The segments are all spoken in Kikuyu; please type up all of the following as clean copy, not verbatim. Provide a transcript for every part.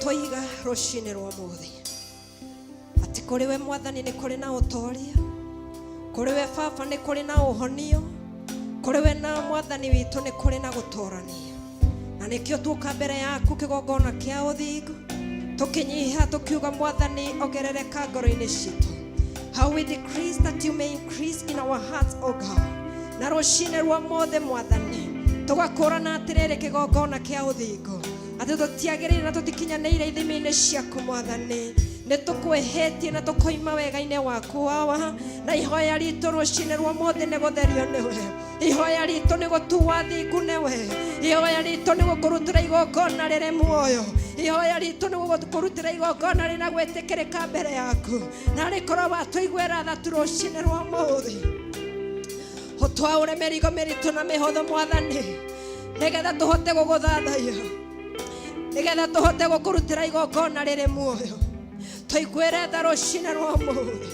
Twoiga rũcinĩ rwa ũmũthĩ atĩ kũrĩ we Mwathani nĩ kũrĩ na ũtoria, kũrĩ we Baba nĩ kũrĩ na ũhonio, kũrĩ we na Mwathani witũ nĩ kũrĩ na gũtorania. Na nĩkĩo tuoka mbere yaku kĩgongona kĩa ũthingu, tũkĩnyiha tũkiuga, Mwathani, ongerereka ngoro-inĩ citũ. How we decrease that you may increase in our hearts, O God. Na rũcinĩ rwa ũmũthĩ, Mwathani, tũgakũrana atĩrĩrĩ kĩgongona kĩa ũthingu atĩ tũtiagĩrĩire na tũtikinyanĩire ithimi-inĩ ciaku, Mwathani. Nĩ tũkwĩhĩtie na tũkoima wega-inĩ waku wawa, na ihoya ritũ rũcinĩ rwa ũmũthĩ nĩ gũtherio nĩwe. Ihoya ritũ nĩ gũtuo thingu nĩwe. Ihoya ritũ nĩ gũkũrutĩra igongona rĩrĩ muoyo. Ihoya ritũ nĩ gũkũrutĩra igongona rĩna gwĩtĩkĩrĩka mbere yaku, na rĩkorwo watũiguĩra tha tu rũcinĩ rwa ũmũthĩ, ũtwaũre mĩrigo mĩritũ na mĩhũthũ, Mwathani, nĩgetha tũhote gũgũthathaiya, nĩgetha tũhote gũkũrutĩra igongona rĩrĩ muoyo. Tũiguĩre tha rũcinĩ rwa ũmũthĩ,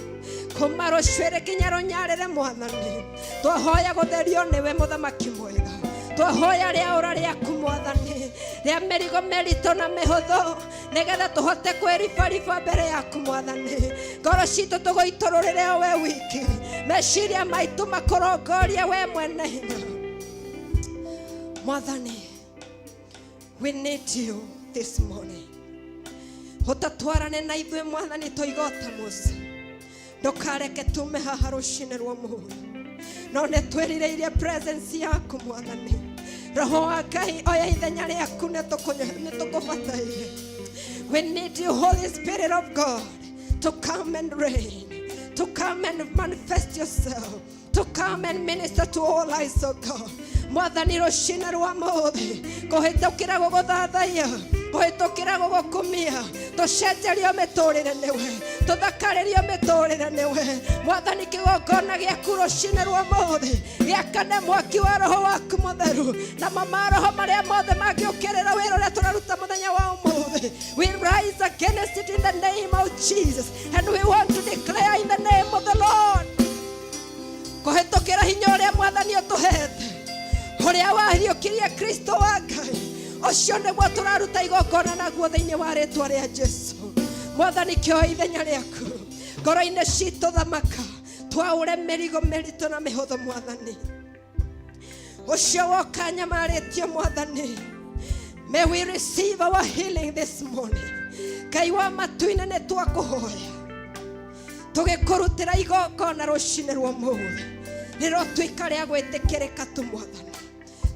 kuma rũcuĩrĩ kinya rũnyarĩre. Mwathani, twahoya gũtherio nĩwe, mũthamaki mwega. Twahoya rĩaũra rĩaku, Mwathani, rĩa mĩrigo mĩritũ na mĩhũthũ, nĩgetha tũhote kwĩribariba mbere yaku, Mwathani. Ngoro citũ tũgũitũrũrĩre o we wiki, meciria maitũ makũrongorie we mwene hinya. Mwathani, we need you this morning. Ũtatwarane na ithuĩ, Mwathani. Tũigota Musa, ndũkareke tume haha rũcinĩ rwa ũmũthĩ no nĩ twĩrirĩirie presence yaku. Mwathani, Roho wa Ngai, oya ithenya rĩaku, nĩ tũkũbataire. We need you, Holy Spirit of God, to come and reign, to come and manifest yourself, to come and minister to all lives, oh God. Mwathani, rũcinĩ rwa mũthĩ kũhĩtũkĩra gũgũthathaiya, kũhĩtũkĩra gũgũkumia, tũcenjerio mĩtũrĩre nĩwe, tũthakarĩrio mĩtũrĩre nĩwe. Mwathani, kĩgongona gĩaku rũcinĩ rwa mũthĩ gĩakane mwaki wa Roho waku Mũtheru, na mamaroho marĩa mothe mangĩũkĩrĩra wĩra ũrĩa tũraruta mũthenya wa ũmũthĩ, we rise against it in the name of Jesus, and we want to declare in the name of the Lord, kũhĩtũkĩra hinya ũrĩa Mwathani ũtũhete, ũrĩa wariũkirie Kristo wa Ngai, ũcio nĩguo tũraruta igongona naguo thĩinĩ wa rĩtwa rĩa Jesu. Mwathani, kĩoe ithenya rĩaku ngoro-inĩ citũ, thamaka, twaũre mĩrigo mĩritũ na mĩhũthũ. Mwathani, ũcio woka nyamarĩtio, Mwathani, may we receive our healing this morning. Ngai wa matu-inĩ, nĩ twakũhoya tũgĩkũrutĩra igongona rũcinĩ rwa ũmũthĩ, rĩrotuĩka rĩa gwĩtĩkĩrĩka tu. Mwathani,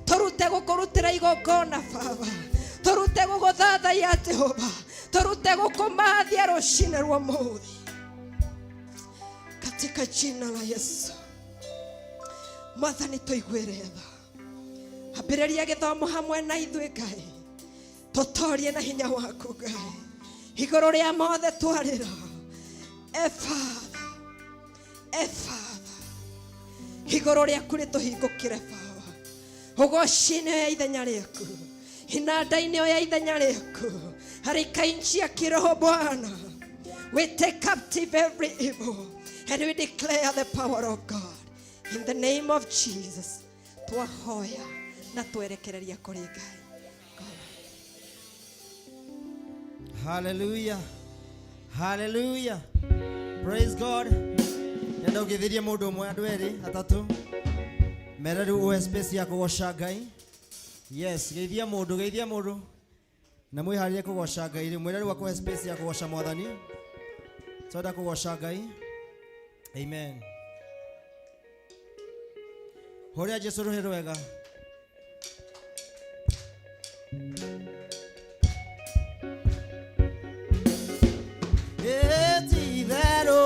tũrute gũkũrutĩra igongona. Baba, tũrute gũgũthathaiya. Jehova, tũrute gũkũmathia rũcinĩ rwa ũmũthĩ, katika jina la Yesu. Mwathani, tũiguĩre tha. Ambĩrĩria gĩthomo hamwe na ithuĩ. Ngai, tũtorie na hinya waku. Ngai, igũrũ rĩa mothe twarĩra, e Father, e Father, igũrũ rĩaku rĩtũhingũkĩre. Baba, ũgoci-inĩ oya ithenya rĩaku, inanda-inĩ oya ithenya rĩaku, harika nchi ya kiroho. Bwana, we take captive every evil and we declare the power of God in the name of Jesus. Twahoya na twerekereria kũrĩ Ngai. Hallelujah. Hallelujah. Praise God. Nenda ũgĩthirie mũndũ ũmwe, andũ erĩ, atatũ. Mere rĩu ũhe space ya kũgoca Ngai. Yes, geithia mũndũ, geithia mũndũ. Na mwĩharĩrie kũgoca Ngai rĩu. Mwĩre rĩu akũhe space ya kũgoca Mwathani. Twenda kũgoca Ngai. Amen. Hũrĩa Jesu rũhĩ rwega. Ti-itherũ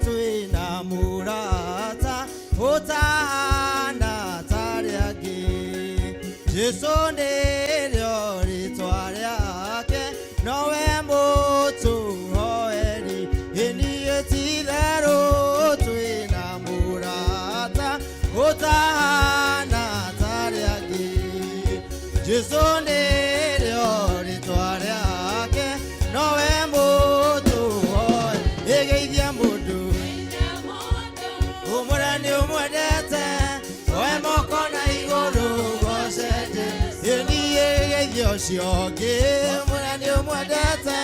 twĩna mũrata ũtahana ta arĩa angĩ. Jesu nĩrĩo rĩtwa rĩake, nowe mũtũhoeri. Ĩniĩ ti-itherũ twĩna mũrata ũtahana ta arĩa angĩ. Jesu nĩrĩo rĩtwa rĩake, nowe mũtũhoeri. Ĩgeithia mũndũ, ũmwĩre nĩ ũmwendete, oe moko na igũrũ gocete. Ĩniĩ geithia. Geithia ũcio ũngĩ mwĩre nĩ ũmwendete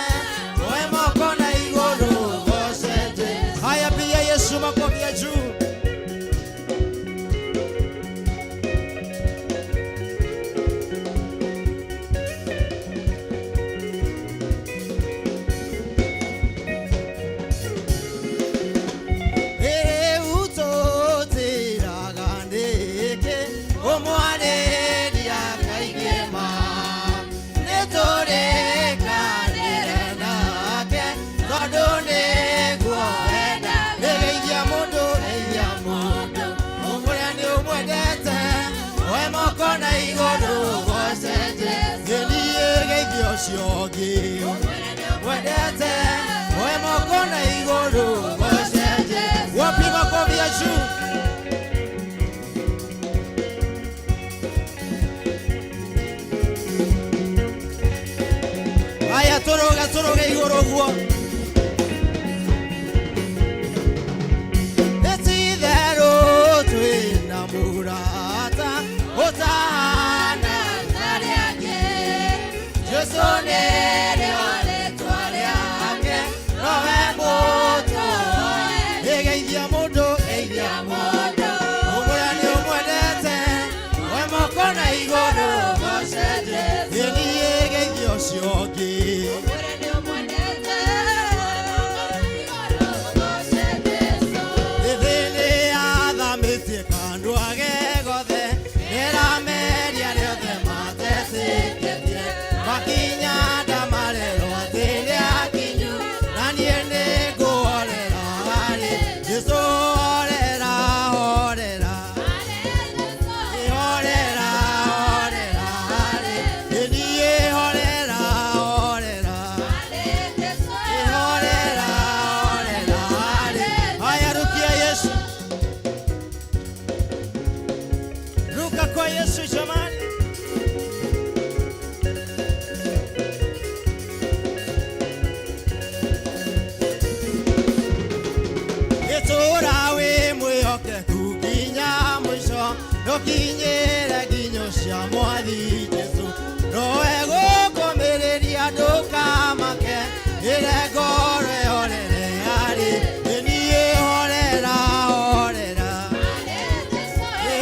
we moko na igũrũ goce Jesu. Haya, pigia Yesu makofi ya juu. Ũcio ũngĩ wendete we moko na igũrũ goce Jesu. Wapi makofi ya juu? Haya, tũrũge tũrũge igũrũ guo. Nĩ ti-itherũ twĩna mũrata ũtahana Arĩa angĩ. Jesũ nĩrĩo rĩtwa rĩake, nowe mũtũ. Ĩgeithia mũndũ, geithia mũndũ, ũmwĩre nĩ ũmwendete, we moko na igũrũ goce Jesũ. Ĩ niĩ geithia ũcio ũngĩ. Mwĩre nĩ ũmwendete. Goce Jesũ. Thĩ nĩ yathamĩtie kanua ge gothe, nĩrameria rĩothe matetĩkĩtie. Makinya ndamarerwo atĩ nĩ akinyu, na niĩ nĩngũhorera harĩ Jesũ. Horera, horera, horera, horera harĩ ĩ niĩ horera, horera, horera, horera harĩ. Haya, rukia Yesu. Ruka kwa Yesu jamani. Itũra wĩ mwĩhokeku nginya mũico, ndũkinyĩre nginyo cia mwathi Jesũ. Nowe gũkũmĩrĩria ndũkamake, ĩre ngoro ĩhorere harĩ ĩ niĩ horera, horera.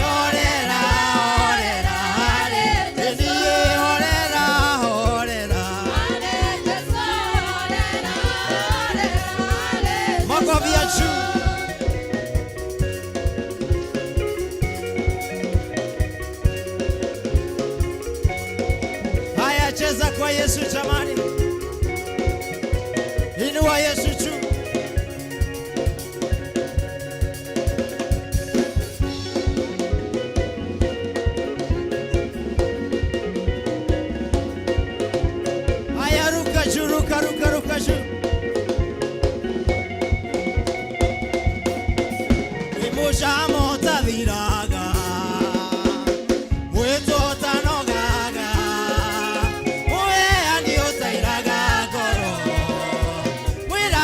Horera, horera, harĩ ĩ niĩ horera, horera. Makofi ya juu. Haya, cheza kwa Yesu jamani. Inua Yesu juu. Haya, ruka juu, ruka, ruka, ruka juu. Mũcamo ũtathiraga, mwĩtũ ũtanogaga, mũheani ũtairaga ngoro, mwĩra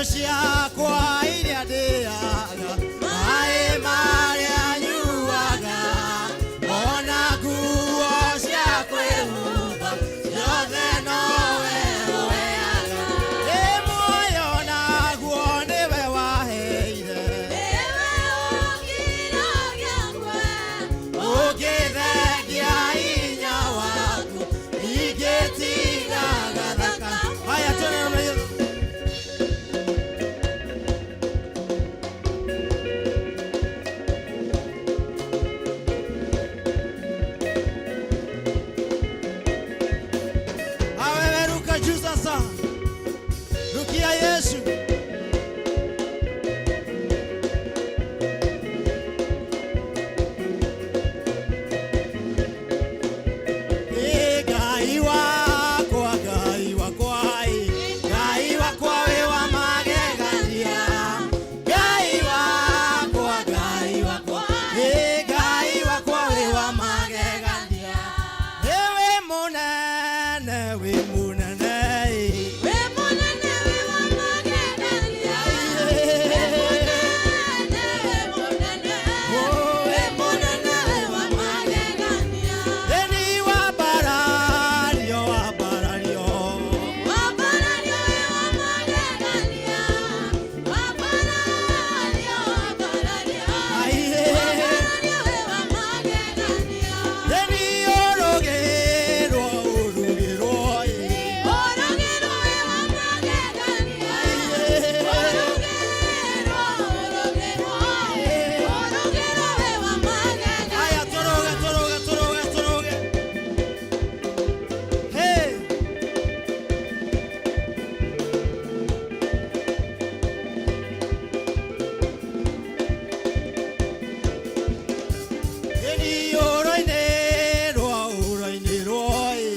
Irio ciakwa iria ndĩaga, maĩ marĩa nyuaga, ona nguo cia kwĩhumba, ciothe nowe ũheaga. Ĩ muoyo naguo nĩwe waheire, ũngĩthengia hinya waku, ingĩtiga gathaka. Haya, twende namna hiyo. Awewe ruka juu sasa, rukia Yesu. Ĩ Ngai wakwa, Ngai wakwa, ĩ Ngai wakwa wĩ wa magegania. Ngai wakwa, Ngai wakwa, ĩ Ngai wakwa wĩ wa magegania. Ĩ wĩ mũnene, wĩ mũnene, ĩ. Eni wambarario, wambarario. Aihe. Eni ũrũgĩrwo, ũrũgĩrwo, ĩ. Haya, tũrũge, tũrũge, tũrũge, tũrũge. Hey. Eni ũrũ-inĩ rwa, ũrũ-inĩ rwa, ĩ.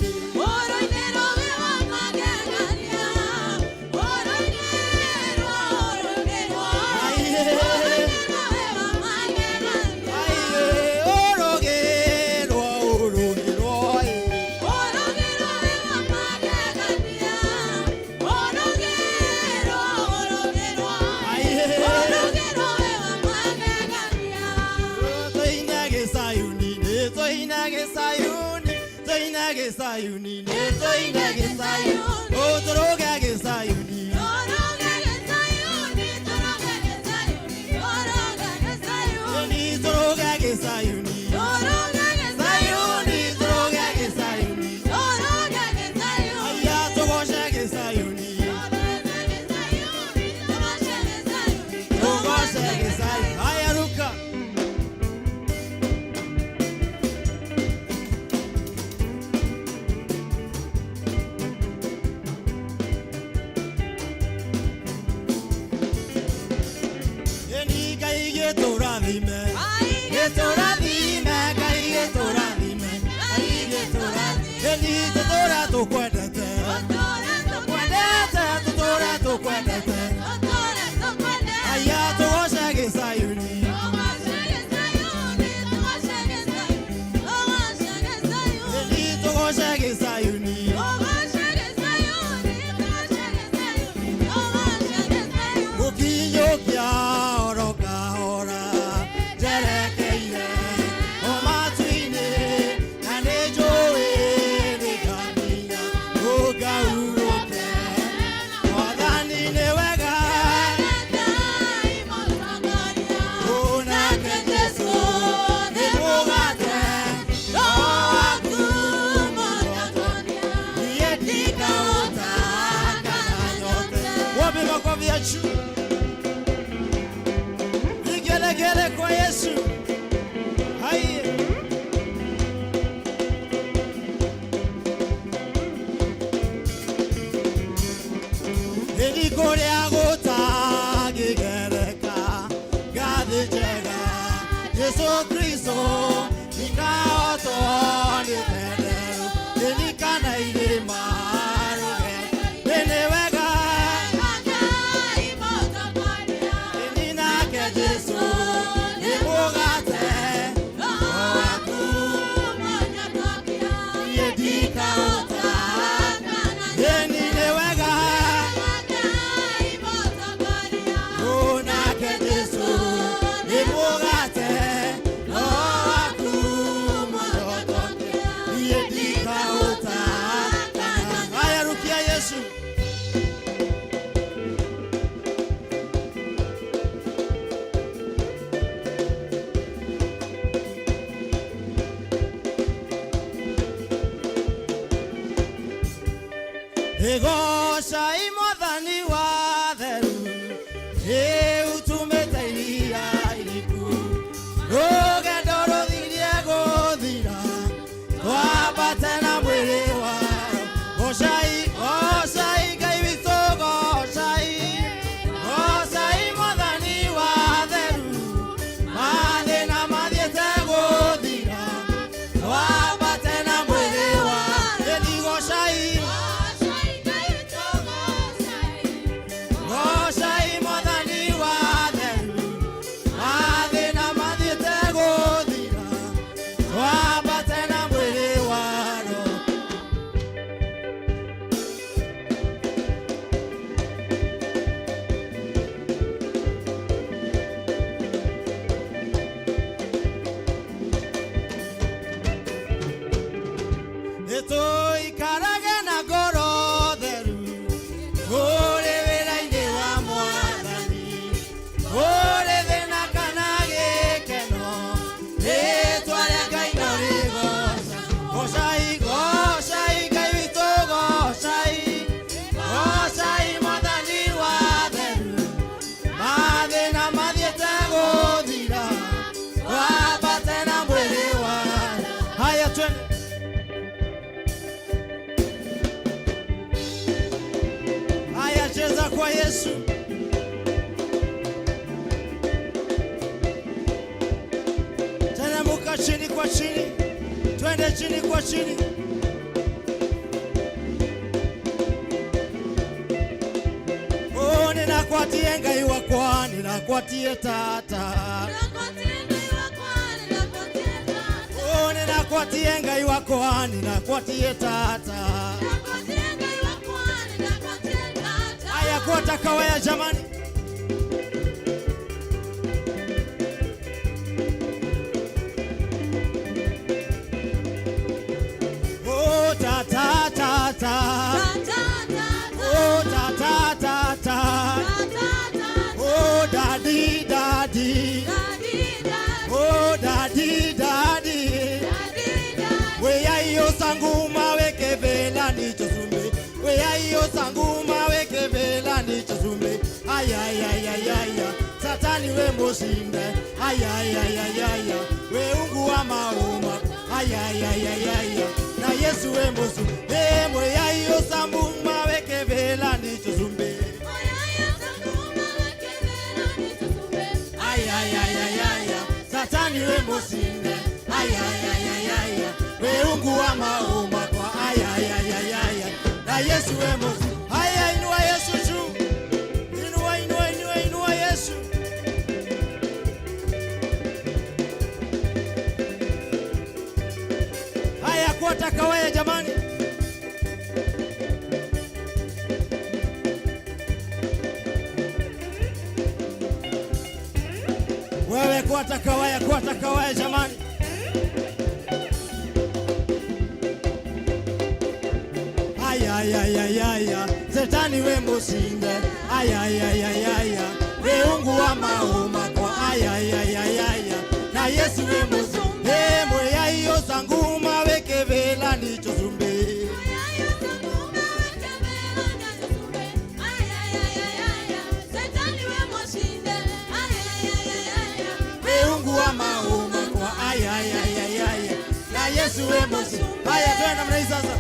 Aihe. Aihe, ũrũgĩrwo, ũrũgĩrwo, ĩ. Aihe. Tũinage Sayuni, nĩ tũinage Sayuni, tũinage Sayuni, nĩ tũinage Sayuni, ó tũrũgage Sayuni. Ĩni tũrũgage Sayuni, Sayuni tũrũgage Sayuni, aya tũgocage Sayuni, tũgocage Sayuni. Haya, ruka. Ĩni Ngai gĩtũrathime, gĩtũrathime, Ngai gĩtũrathime, Ngai gĩtũrathime. Ĩni tũtũra tũkwendete, kwendete, tũtũra tũkwendete. Aya tũgocage Sayuni, ĩni tũgocage Sayuni. Gũkinyũkia oro kahora njerekeire o matu-inĩ, na nĩ njũĩ nĩngakinya ngahurũke. Mwathani nĩ wega, onake Jesũ nĩ mũgate, Roho waku niĩ ndingahota kana nyote. Wapi makofi ya juu? Vigelegele kwa Yesu. Haiye. Ĩni kũrĩa gũtangĩgereka ngathĩ njega Jesũ Kristo ndikahotwo nĩ thenderũ ĩni kana irĩma rũge ĩnĩ wega ĩni nake Jesũ nĩ mũgate waku niĩ ndikahota ĩni nĩ wega. Gocai mwathani wa theru ĩutumĩte iria iriku rũgendo rũthirie gũthira twambate na mwĩrĩ wa gocai gocai Ngai witũ gocai gocai mwathani wa theru mathĩna mathiĩte gũthira twambate na mwĩrĩ wa ĩni gocai gocai mwathani wa theru mathĩna mathiĩte gũthira twambate na mwĩrĩ wa Roho. Nĩtũikarage na ngoro theru kũrĩ wĩra-inĩ wa mwathani kũrĩ thĩna kana gĩkeno rĩtwa rĩa Ngai no rĩgoca gocai gocai Ngai witũ gocai gocai mwathani wa theru mathĩna mathiĩte gũthira twambate na mwĩrĩ wa haya twende. Haya, cheza kwa Yesu. Teremuka chini kwa chini, twende chini kwa chini. Oh, ninakwatie Ngai wakwa, ninakwatie tata. Oh, ninakwatie Ngai wakwa, ninakwatie tata. Haya, kuata kawaya jamani. Oh, ta ta ta ta. Oh, ta ta ta ta. Oh, daddy daddy. Oh, daddy daddy. Weya iyo sanguma wekevela nichosumbe. Weya iyo sanguma wekevela nichosumbe. Ay ay ay ay ay. Satani we moshinde. Ay ay ay ay ay. We ungu wa mauma. Ay ay ay ay ay. Na Yesu we mosu. Eh weya iyo sanguma wekevela nichosumbe. Ay ay ay ay ay. Satani we moshinde. Ay ay ay ay ay. We ungu wa mauma kwa ay ay ay ay ay. Na Yesu we mosu. Haya inua Yesu juu. Inua inua inua inua Yesu. Haya kuata kawaya jamani. Wewe kuata kawaya jamani. Ay ay ay ay ay, Shetani we mushinde. Ay ay ay ay ay, we ungu wa mauma kwa ay ay ay ay ay, na Yesu we mushinde. Mwe iyo sanguma wekevela nichosumbe. We ungu wa mauma kwa ay ay ay ay ay, na Yesu we mushinde. Haya twende namna hii sasa.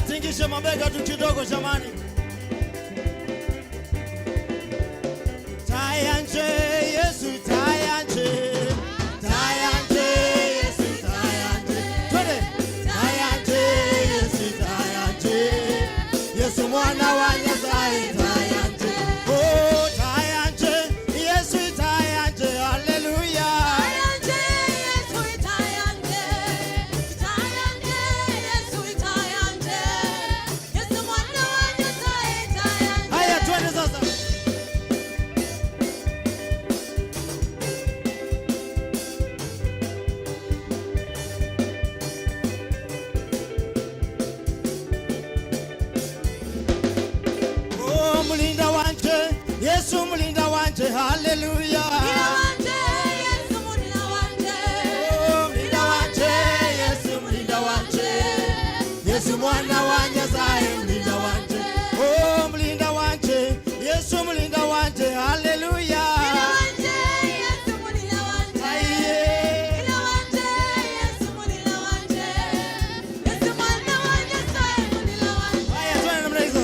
Tingishe mabega tu kidogo jamani. Tayanje Yesu tayanje. Tayanje Yesu tayanje. Twende. Tayanje Yesu tayanje. Yesu mwana wa Nyasaye tayanje. Oh tayanje Yesu tayanje. Hallelujah. Tayanje Yesu tayanje. Tayanje Yesu tayanje. Yesu mwana wa Nyasaye tayanje. Haya twende sasa. Oh mlinda wanje, Yesu mlinda wanje, haleluya. Mlinda wanje, Yesu mlinda wanje. Oh mlinda wanje, Yesu mlinda wanje. Mwana wa Nyasaye mlinda wanje. Oh, mlinda wanje, Yesu mlinda wanje. Haleluya. Aiye. Haya, twende namna hizo.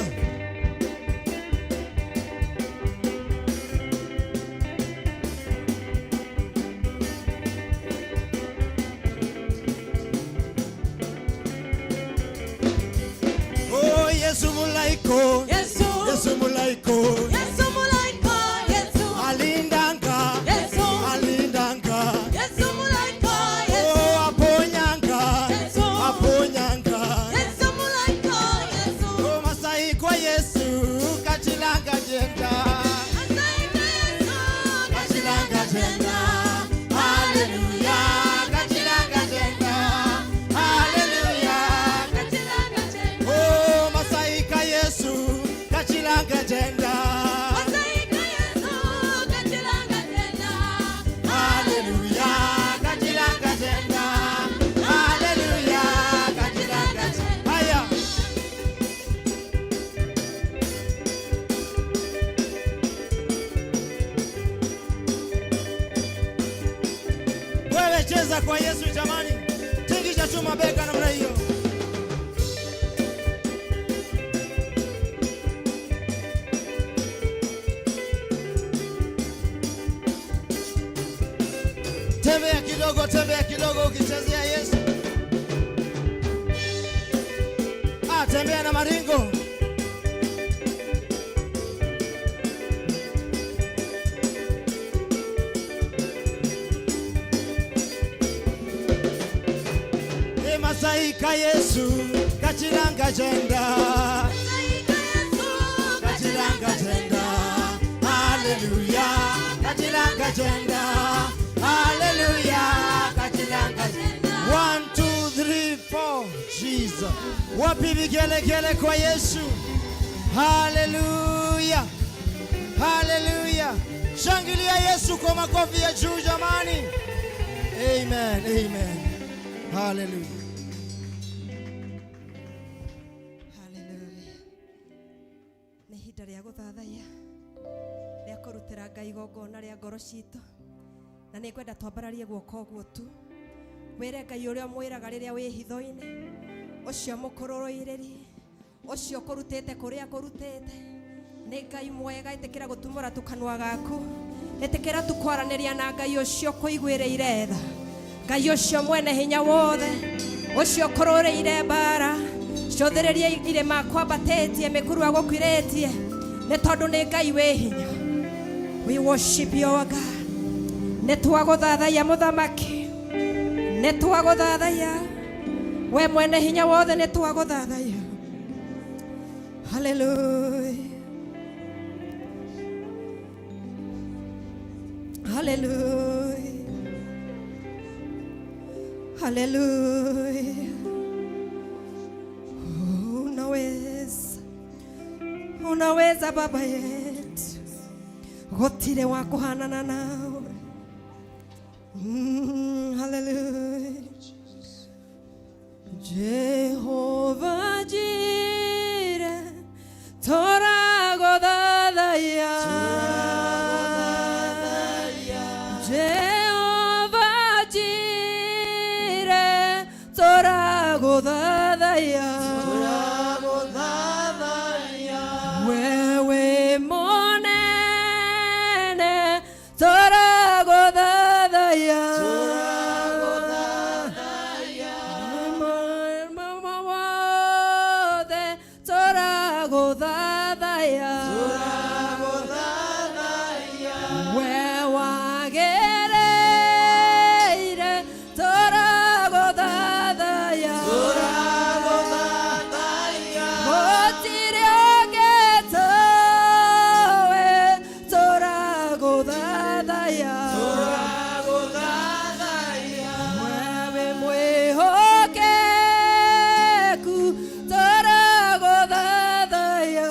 Oh, Yesu mulaiko. Yesu mulaiko. Alindanga. Alindanga. Oh, aponyanga. Aponyanga. Oh, Masai kwa Yesu kachilanga jenda. Kachilanga jenda. Haleluya. Kachilanga jenda. Haleluya. Oh, Masai ka Yesu kachilanga jenda. Haleluya. Kachilanga jenda. Haleluya. Kachilanga jenda. Haya. Wewe cheza kwa Yesu jamani, tingisha tu mabega namna hiyo. Tembea kidogo, tembea kidogo ukichezea Yesu. Ah, tembea na maringo. E Masai ka Yesu kachilanga jenda. Kachilanga jenda. Haleluya. Kachilanga jenda. Haleluya. Kachilanga jenda. 1 2 3 4. Jesus. Wapi vigelegele kwa Yesu? Haleluya. Haleluya. Shangilia Yesu kwa makofi ya juu jamani. Amen. Amen. Haleluya. Haleluya. Nĩ ihinda rĩa gũthathaiya, rĩa kũrutĩra Ngai igongona rĩa ngoro citũ, na nĩ ngwenda twambararie guoko ũguo tu, wĩre Ngai ũrĩa ũmwĩraga rĩrĩa wĩ hitho-inĩ, ũcio mũkũrũrũirĩrie, ũcio ũkũrutĩte kũrĩa akũrutĩte. Nĩ Ngai mwega, ĩtĩkĩra gũtumũra tu kanua gaku, ĩtĩkĩra tu kwaranĩria na Ngai ũcio ũkũiguĩrĩire tha, Ngai ũcio mwene hinya wothe, ũcio ũkũrũrĩire mbara, cũthĩrĩria irĩma kwambatĩtie, mĩkuru agũkwirĩtie, nĩ tondũ nĩ Ngai wĩ hinya. We worship your God. Nĩ twagũthathaiya mũthamaki, nĩ twagũthathaiya we mwene hinya wothe, nĩ twagũthathaiya. Hallelujah. Hallelujah. Hallelujah. Unaweza, unaweza Baba yetu, gũtirĩ wa kũhanana nawe. Hallelujah. Jehova Jireh, tũragũthathaiya. Jehova Jireh, tũragũthathaiya. Wewe mũnene, tũragũthathaiya. Mama wothe, tũragũthathaiya. We wagĩrĩire, tũragũthathaiya. Gũtirĩ ũngĩ tũĩ, tũragũthathaiya. Wewe mwĩhokeku, tũragũthathaiya.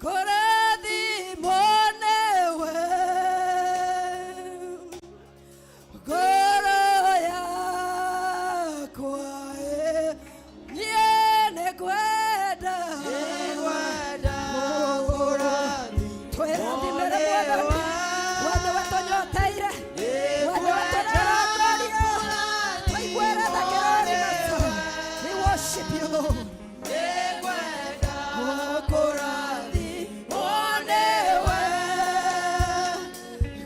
Kũrathimwo nĩwe ngoro yakwa ĩ, niĩ nĩngwenda twĩrathimĩre Mwathani, we nĩwe tũnyoteire, we nĩwe tũrarongoria, twaiguĩre tha kĩrorima. We worship you, Lord. Kũrathimwo nĩwe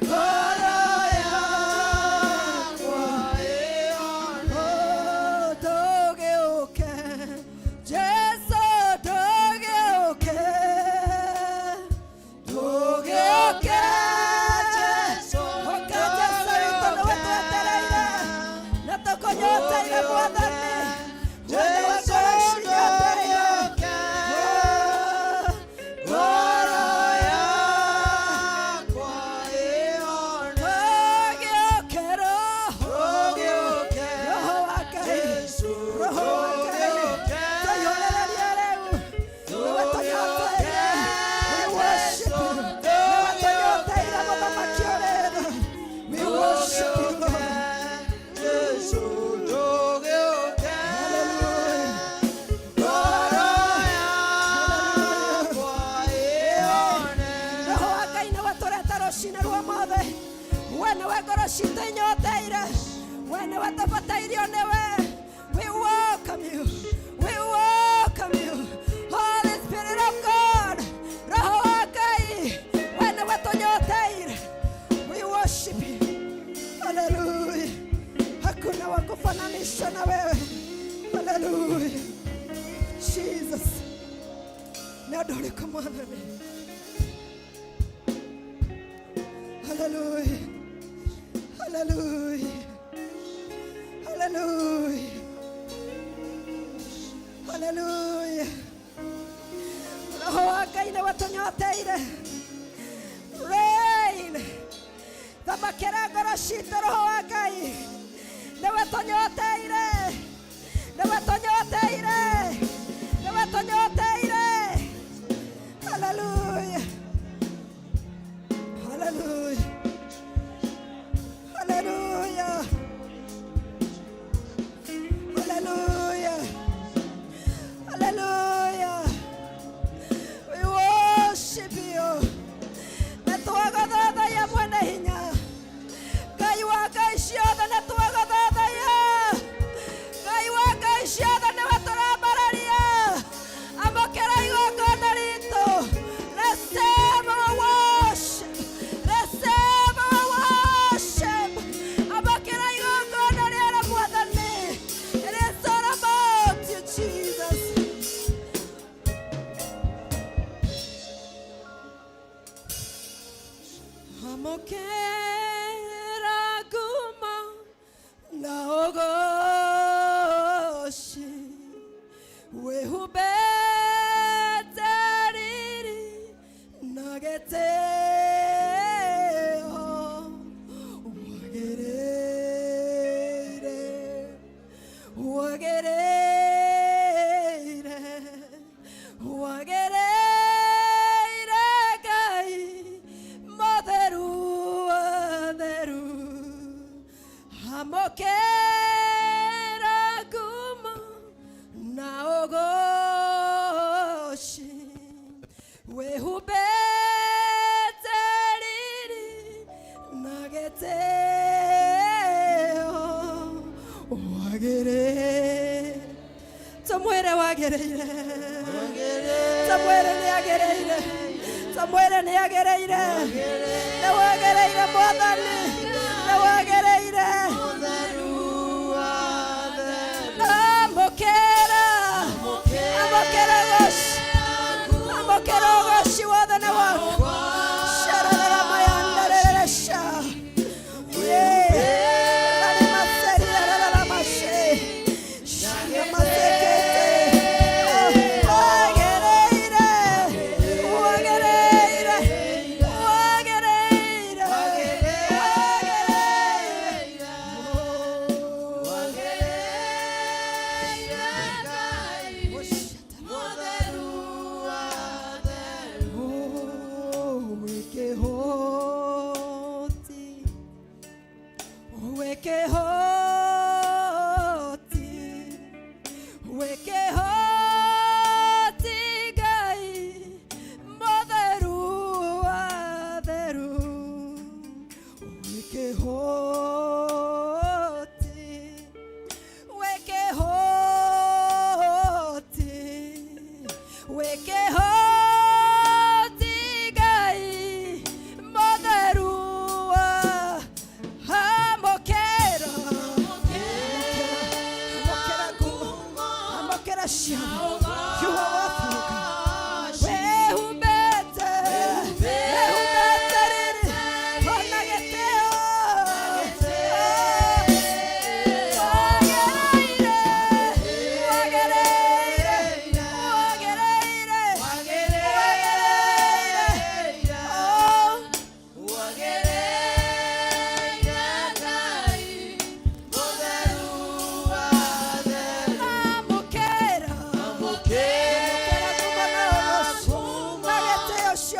ngoro yakwa. Oh, tũgĩũke, Jesũ, tũgĩũke, tũgĩũke, Ũka Jesũ witũ, nĩwe twetereire na tũkũnyoteire Mwathani, we nĩwe ngoro cinyoteire. Ngoro yakwa tũgĩũke, Roho, Roho wa Ngai, Roho wa Ngai, tũihũrĩrĩrie rĩu, nĩwe tũnyoteire. We worship you. Nĩwe tũnyoteire, Mũthamaki ũrĩ tha. We worship you, Lord. Hallelujah. Roho wa Ngai nĩwe tũreta rũcinĩ rwa ũmũthĩ, we nĩwe ngoro citũ inyoteire, we nĩwe tũbatairio nĩwe. We welcome you, we welcome you, Holy Spirit of God. Roho wa Ngai, we nĩwe tũnyoteire. We worship you. Hallelujah. Hakuna wa kufananisha na wewe. Hallelujah. Jesus, nĩ ũndũ ũrĩkũ Mwathani? Hallelujah. Hallelujah. Hallelujah. Hallelujah. Roho wa Ngai nĩwe tũnyoteire. Reign. Thamakĩra ngoro citũ, Roho wa Ngai. Nĩwe tũnyoteire. Nĩwe tũnyoteire. Nĩwe tũnyoteire. Hallelujah. Hallelujah. Hallelujah. Hallelujah. Hallelujah. We worship you. Na twagũthathaiya mwene hinya. Ngai wa ngai ciothe, na twagũthathaiya. Ngai wa ngai ciothe, nĩwe tũrambararia. Amũkĩra igongona ritũ. Receive our worship. Receive our worship. Amũkĩra igongona rĩera Mwathani. It is all about you, Jesus. Amũkĩra ngumo na ũgoci, wĩhumbĩte riri na gĩtĩo, wagĩrĩire, wagĩrĩire, wagĩrĩire, Ngai mũtheru theru. Amũkĩra ngumo na ũgoci, wĩhumbĩte riri na gĩtĩo, wagĩrĩire. Tũmwĩre wagĩrĩire, tũmwĩre nĩ agĩrĩire, tũmwĩre nĩ agĩrĩire, nĩ wagĩrĩire Mwathani, nĩ wagĩrĩire. Amũkĩra, amũkĩra ũgoci, amũkĩra ũgoci wothe nĩ waku. Shararara mayandereresha yeah rarimaseria shamasekete. Wagĩrĩire, wagĩrĩire, wagĩrĩire, wagĩrĩire.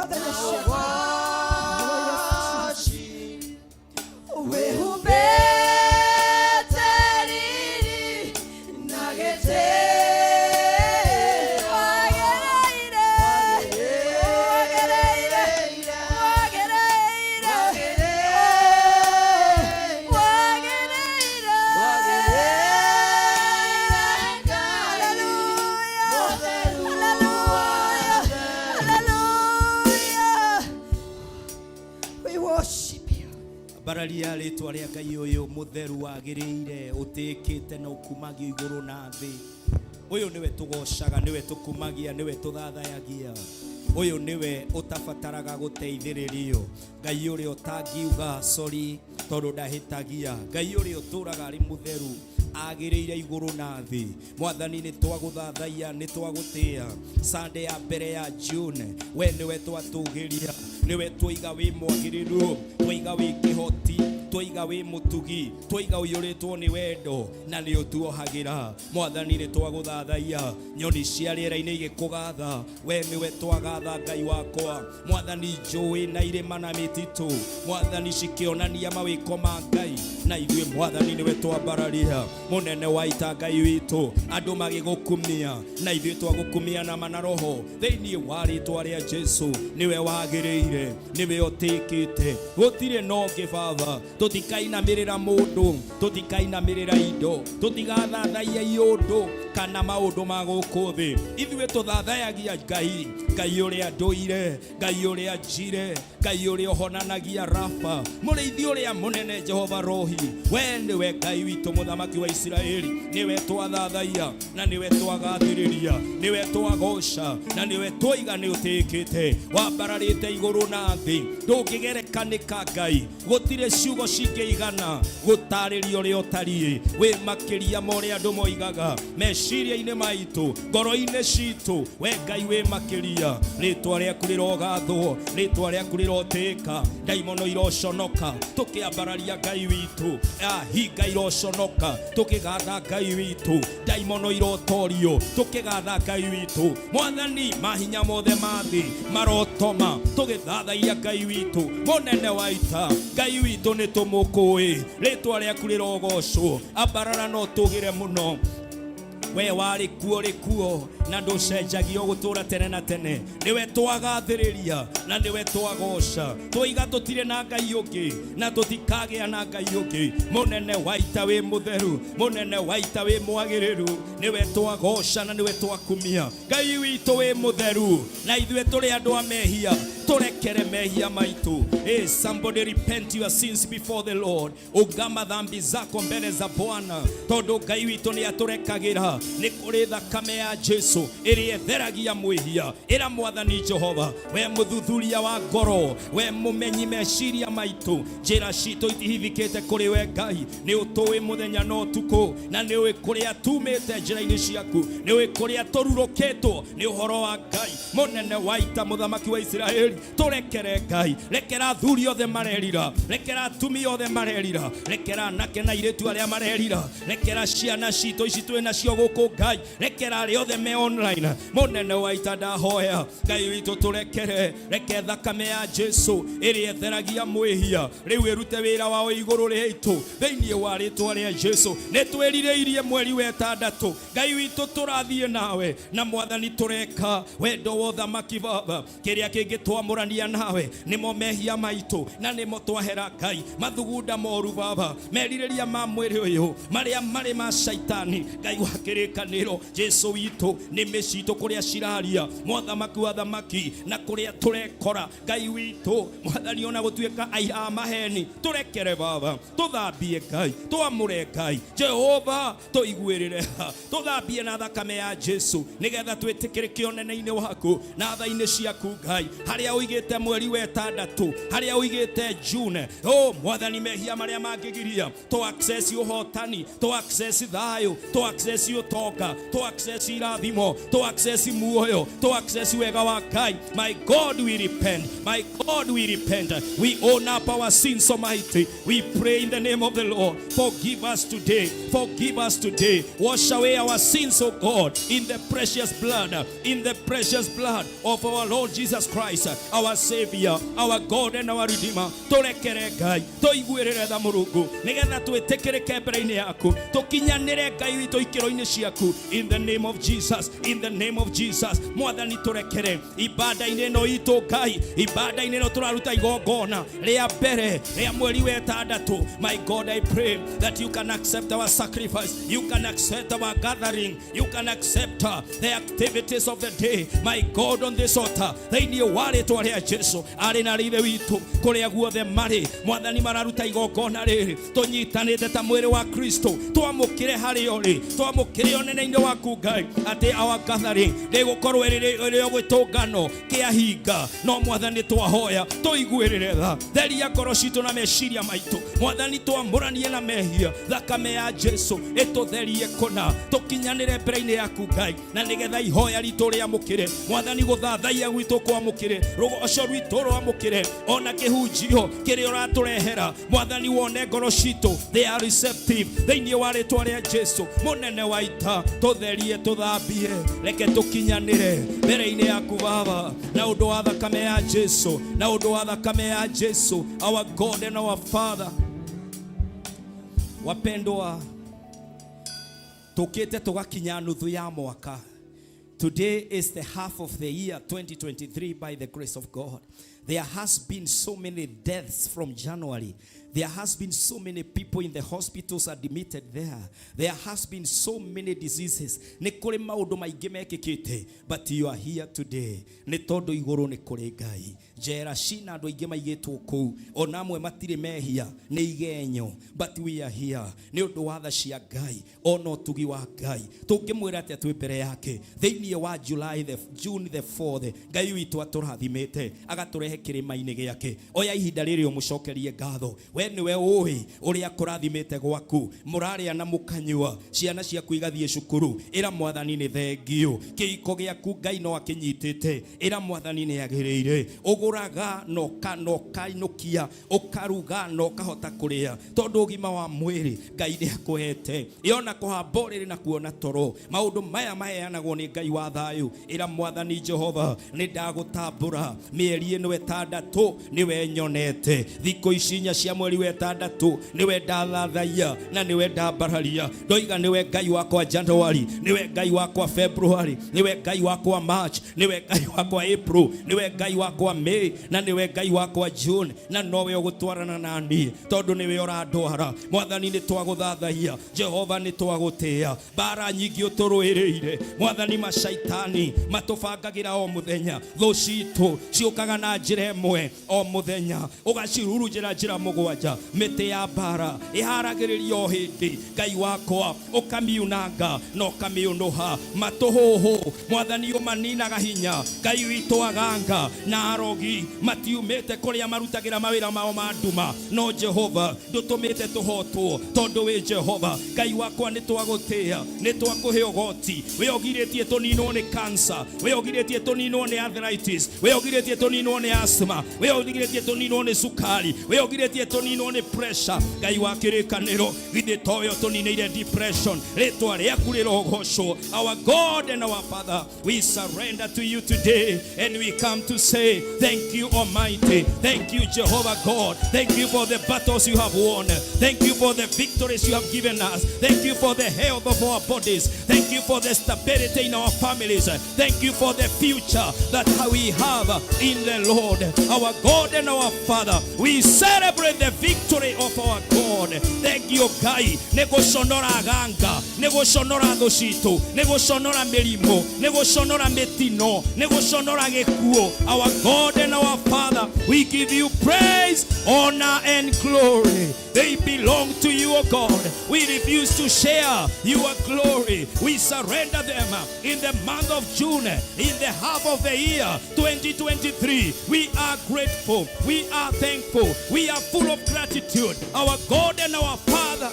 ciothe nĩ ciaku. Oh, yes, Jesus. Wĩhumbĩte riri na gĩtĩo. Wagĩrĩire, wagĩrĩire, wagĩrĩire, wagĩrĩire. Hallelujah, hallelujah, hallelujah. We worship you. Ambararia rĩtwa rĩa Ngai ũyũ mũtheru wagĩrĩire, ũtĩĩkĩte na ũkumagio igũrũ na thĩ. Ũyũ nĩwe tũgocaga, nĩwe tũkumagia, nĩwe tũthathayagia. Ũyũ nĩwe ũtabataraga gũteithĩrĩrio, Ngai ũrĩa ũtangiuga sorry tondũ ndahĩtagia, Ngai ũrĩa ũtũraga arĩ mũtheru, agĩrĩire igũrũ na thĩ. Mwathani, nĩ twagũthathaiya, nĩ twagũtĩĩa. Sunday ya mbere ya June, we nĩwe twatũgĩria, nĩwe twaiga wĩ mwagĩrĩru, twaiga wĩ kĩhoti, twaiga wĩ mũtugi, twaiga ũiyũrĩtwo nĩ wendo na nĩ ũtuohagĩra. Mwathani, nĩ twagũthathaiya. Nyoni cia rĩera-inĩ igĩkũgatha, we nĩwe twagatha, Ngai wakwa. Mwathani, njũĩ na irĩma na mĩtitũ, Mwathani, cikĩonania mawĩko ma Ngai, na ithuĩ, Mwathani, nĩwe twambararia. Mũnene wa ita, Ngai witũ, andũ magĩgũkumia na ithuĩ twagũkumia na mana roho thĩinĩ wa rĩtwa rĩa Jesu. Nĩwe wagĩrĩire, nĩwe ũtĩkĩte, gũtirĩ na ũngĩ. Baba, tũtikainamĩrĩra mũndũ, tũtikainamĩrĩra indo, tũtigathathaia iũndũ kana maũndũ ma gũkũ thĩ. Ithuĩ tũthathayagia Ngai, Ngai ũrĩa ndũire, Ngai ũrĩa njire, Ngai ũrĩa ũhonanagia, Rafa, mũrĩithi ũrĩa mũnene, Jehova Rohi. We nĩwe Ngai witũ, mũthamaki wa Isiraeli. Nĩwe twathathaia na nĩwe twagathĩrĩria, nĩwe twagoca na nĩwe twaiga nĩ ũtĩkĩte, wambararĩte igũrũ na thĩ, ndũngĩgerekanĩka. Ngai, gũtirĩ ciugo cingĩigana gũtarĩria ũrĩa ũtariĩ. Wĩ makĩria ma ũrĩa andũ moigaga meciria-inĩ maitũ, ngoro-inĩ citũ. We Ngai wĩ makĩria. Rĩtwa rĩaku rĩrogathwo, rĩtwa rĩaku rĩrotĩka. Ndaimono iroconoka tũkĩambararia Ngai witũ, ahinga iroconoka tũkĩgatha Ngai witũ, ndaimono irotorio tũkĩgatha Ngai witũ. Mwathani, mahinya mothe ma thĩ marotoma tũgĩthathaia Ngai witũ, mũnene wa ita. Ngai witũ, nĩ tũmũkũĩ, rĩtwa rĩaku rĩrogocwo. Ambarara no tũgĩre mũno. We warĩ kuo, rĩ kuo na ndũcenjagio, gũtũra tene na tene. Nĩwe twagathĩrĩria na nĩwe twagoca. Twaiga tũtirĩ na Ngai ũngĩ na tũtikagĩa na Ngai ũngĩ. Mũnene wa ita, wĩ mũtheru. Mũnene wa ita, wĩ mwagĩrĩru. Nĩwe twagoca na nĩwe twakumia. Ngai witũ, wĩ mũtheru na ithuĩ tũrĩ andũ a mehia. Tũrekere mehia maitũ. Hey, somebody repent your sins before the Lord. Ungama dhambi zako mbele za Bwana, tondũ Ngai witũ nĩ atũrekagĩra. Nĩ kũrĩ thakame ya Jesu ĩrĩa ĩtheragia mwĩhia. Ĩra Mwathani Jehova, we mũthuthuria wa ngoro, we mũmenyi meciria maitũ, njĩra citũ itihithikĩte kũrĩ we. Ngai, nĩ ũtũĩ mũthenya na ũtukũ, na nĩ ũĩ kũrĩa tumĩte njĩra-inĩ ciaku, nĩ ũĩ kũrĩa tũrurũkĩtwo nĩ ũhoro wa Ngai. Mũnene wa ita, mũthamaki wa Isiraeli, tũrekere. Ngai, rekera athuri othe marerira, rekera atumia othe marerira, rekera anake na airĩtu arĩa marerira, rekera ciana citũ ici twĩ nacio gũkũ. Ngai, rekera arĩa othe me online. Mũnene wa ita, ndahoya, Ngai witũ, tũrekere. Reke thakame ya Jesu ĩrĩa ĩtheragia mwĩhia rĩu ĩrute wĩra wao igũrũ rĩitũ thĩinĩ wa rĩtwa rĩa Jesu. Nĩ twĩrirĩirie mweri wa ĩtandatũ. Ngai witũ, tũrathiĩ nawe na Mwathani, tũreka wendo wa ũthamaki. Baba, kĩrĩa kĩngĩtwamũrania nawe nĩmo mehia maitũ, na nĩmo twahera. Ngai, mathugunda moru, Baba, merirĩria ma mwĩrĩ ũyũ marĩa marĩ ma Shaitani. Ngai wa kĩrĩkanĩro, Jesu witũ, nĩmĩ citũ kũrĩa ciraria, mothamaki wa thamaki, na kũrĩa tũrekora. Ngai witũ, Mwathani, ona gũtuĩka aira a maheni, tũrekere Baba, tũthambie. Ngai, twamũre. Ngai Jehova, tũiguĩrĩre, tũthambie na thakame ya Jesu, nĩgetha twĩtĩkĩrĩke ũnene-inĩ waku na tha-inĩ ciaku. Ngai, harĩa ũigĩte mweri wa ĩtandatũ, harĩa ũigĩte June, o Mwathani, mehia marĩa mangĩgiria to access ũhotani, to access thayũ, to access ũtonga, to access irathimo, to access muoyo, to access wega wa Ngai. My God, we repent. My God, we repent. We own up our sins. Almighty, we pray in the name of the Lord, forgive us today, forgive us today. Wash away our sins, oh God, in the precious blood, in the precious blood of our Lord Jesus Christ. Our Savior, our God and our Redeemer. Tũrekere Ngai, tũiguĩrĩre tha Mũrungu, nĩgetha twĩtĩkĩrĩke mbere-inĩ yaku, tũkinyanĩre Ngai witũ ikĩro-inĩ ciaku. In the name of Jesus, in the name of Jesus. Mwathani tũrekere ibada-inĩ ĩno itũ Ngai, ibada-inĩ ĩno tũraruta igongona rĩa mbere rĩa mweri wa ĩtandatũ. My God, I pray that you can accept our sacrifice, you can accept our gathering, you can accept the activities of the day. My God, on this altar, thĩinĩ wa rĩtwa rĩa Jesu, arĩ na ithe witũ kũrĩa guothe marĩ, Mwathani mararuta igongona rĩrĩ, tũnyitanĩte ta mwĩrĩ wa Kristo, twamũkĩre harĩ ũrĩ, twamũkĩre ũnene-inĩ waku Ngai, atĩ our gathering ndĩgũkorwo ĩrĩ o gĩtũngano kĩa hinga, no Mwathani twahoya tũiguĩrĩre tha, theria ngoro citũ na meciria maitũ, Mwathani twamũranie na mehia, thakame ya Jesu ĩtũtherie kũna, tũkinyanĩre mbere-inĩ yaku Ngai, na nĩgetha ihoya ritũ rĩamũkĩre, Mwathani gũthathaiya gwitũ kwamũkĩre, rũgoco rwitũ rwamũkĩre, ona kĩhunjio kĩrĩa ũratũrehera, Mwathani wone ngoro citũ, they are receptive, thĩinĩ wa rĩtwa rĩa Jesu, mũnene wa ita, tũtherie tũthambie, reke tũkinyanĩre mbere-inĩ yaku Baba, na ũndũ wa thakame ya Jesu, na ũndũ wa thakame ya Jesu, our God and our Father. Wapendwa, tukite tugakinya nuthu ya mwaka. Today is the half of the year 2023 by the grace of God. There has been so many deaths from January. There has been so many people in the hospitals admitted there. There has been so many diseases. Nĩ kũrĩ maũndũ maingĩ mekĩkĩte, but you are here today. Nĩ tondũ igũrũ nĩ kũrĩ Ngai. Njera cina andũ aingĩ maigĩtwo kũu, ona amwe matirĩ mehia, nĩ igenyo, but we are here. Nĩ ũndũ wa tha cia Ngai, ona ũtugi wa Ngai. Tũngĩmwĩra atĩa twĩ mbere yake. Thĩinĩ wa July the June the 4th, Ngai witũ atũrathimĩte, agatũrehe kĩrĩma-inĩ gĩake. Oya ihinda rĩrĩ ũmũcokerie ngatho. We nĩwe ũĩ ũrĩa kũrathimĩte gwaku, mũrarĩa na mũkanyua, ciana ciaku igathiĩ cukuru. Ĩra Mwathani nĩ thengiũ. Kĩhiko gĩaku Ngai no akĩnyitĩte. Ĩra Mwathani nĩ agĩrĩire. Ũgũraga na ũkainũkia, ũkaruga na ũkahota kũrĩa, tondũ ũgima wa mwĩrĩ Ngai nĩ akũhete. Ĩona kũhamba ũrĩrĩ na kuona toro, maũndũ maya maheanagwo nĩ Ngai wa thayũ. Ĩra Mwathani Jehova, nĩ ndagũtambũra mĩeri ĩno ĩtandatũ nĩwe nyonete, thikũ ici inya cia mweri wa ĩtandatũ nĩwe ndathathaiya na nĩwe ndambararia. Ndoiga nĩwe Ngai wakwa January, nĩwe Ngai wakwa February, nĩwe Ngai wakwa March, nĩwe Ngai wakwa April, nĩwe Ngai wakwa May, na nĩwe Ngai wakwa June, na nowe ũgũtwarana na niĩ tondũ nĩwe ũrandwara. Mwathani nĩ twagũthathaiya, Jehova nĩ twagũtĩĩa. Mbara nyingĩ ũtũrũĩrĩire Mwathani, macaitani matũbangagĩra o mũthenya, thũ citũ ciũkaga na njĩra ĩmwe o mũthenya, ũgacihurunjĩra njĩra mũgwanja. Mĩtĩ ya mbara ĩharagĩrĩrio o hĩndĩ, Ngai wakwa ũkamiunanga na ũkamĩũnũha. Matũhũhũ Mwathani ũmaninaga hinya. Ngai witũ aganga na arogi matiumĩte kũrĩa marutagĩra mawĩra mao ma nduma, no Jehova ndũtũmĩte tũhotwo, tondũ wĩ Jehova Ngai wakwa. Nĩ twagũtĩĩa, nĩ twakũhe ũgoti. Wĩ ũgirĩtie tũninwo nĩ cancer, wĩ ũgirĩtie tũninwo nĩ arthritis, wĩ ũgirĩtie tũninwo nĩ asthma, wĩ ũgirĩtie tũninwo nĩ cukari, wĩ ũgirĩtie tũninwo nĩ pressure. Ngai wa kĩrĩkanĩro, githĩ towe ũtũninĩire depression? Rĩtwa rĩaku rĩrogocwo. Our God and our Father, we surrender to you today and we come to say thank you, Almighty. Thank you, Jehovah God. Thank you for the battles you have won. Thank you for the victories you have given us. Thank you for the health of our bodies. Thank you for the stability in our families. Thank you for the future that we have in the Lord, our God and our Father. We celebrate the victory of our God. Thank you, Ngai, nĩ gũconora aganga, nĩ gũconora thũ citũ, nĩ gũconora mĩrimũ, nĩ gũconora mĩtino, nĩ gũconora gĩkuũ. Our God and our Father, we give you praise, honor and glory. They belong to you, O God. We refuse to share your glory. We surrender them in the month of June, in the half of the year 2023. We are grateful. We are thankful. We are full of gratitude. Our God and our Father.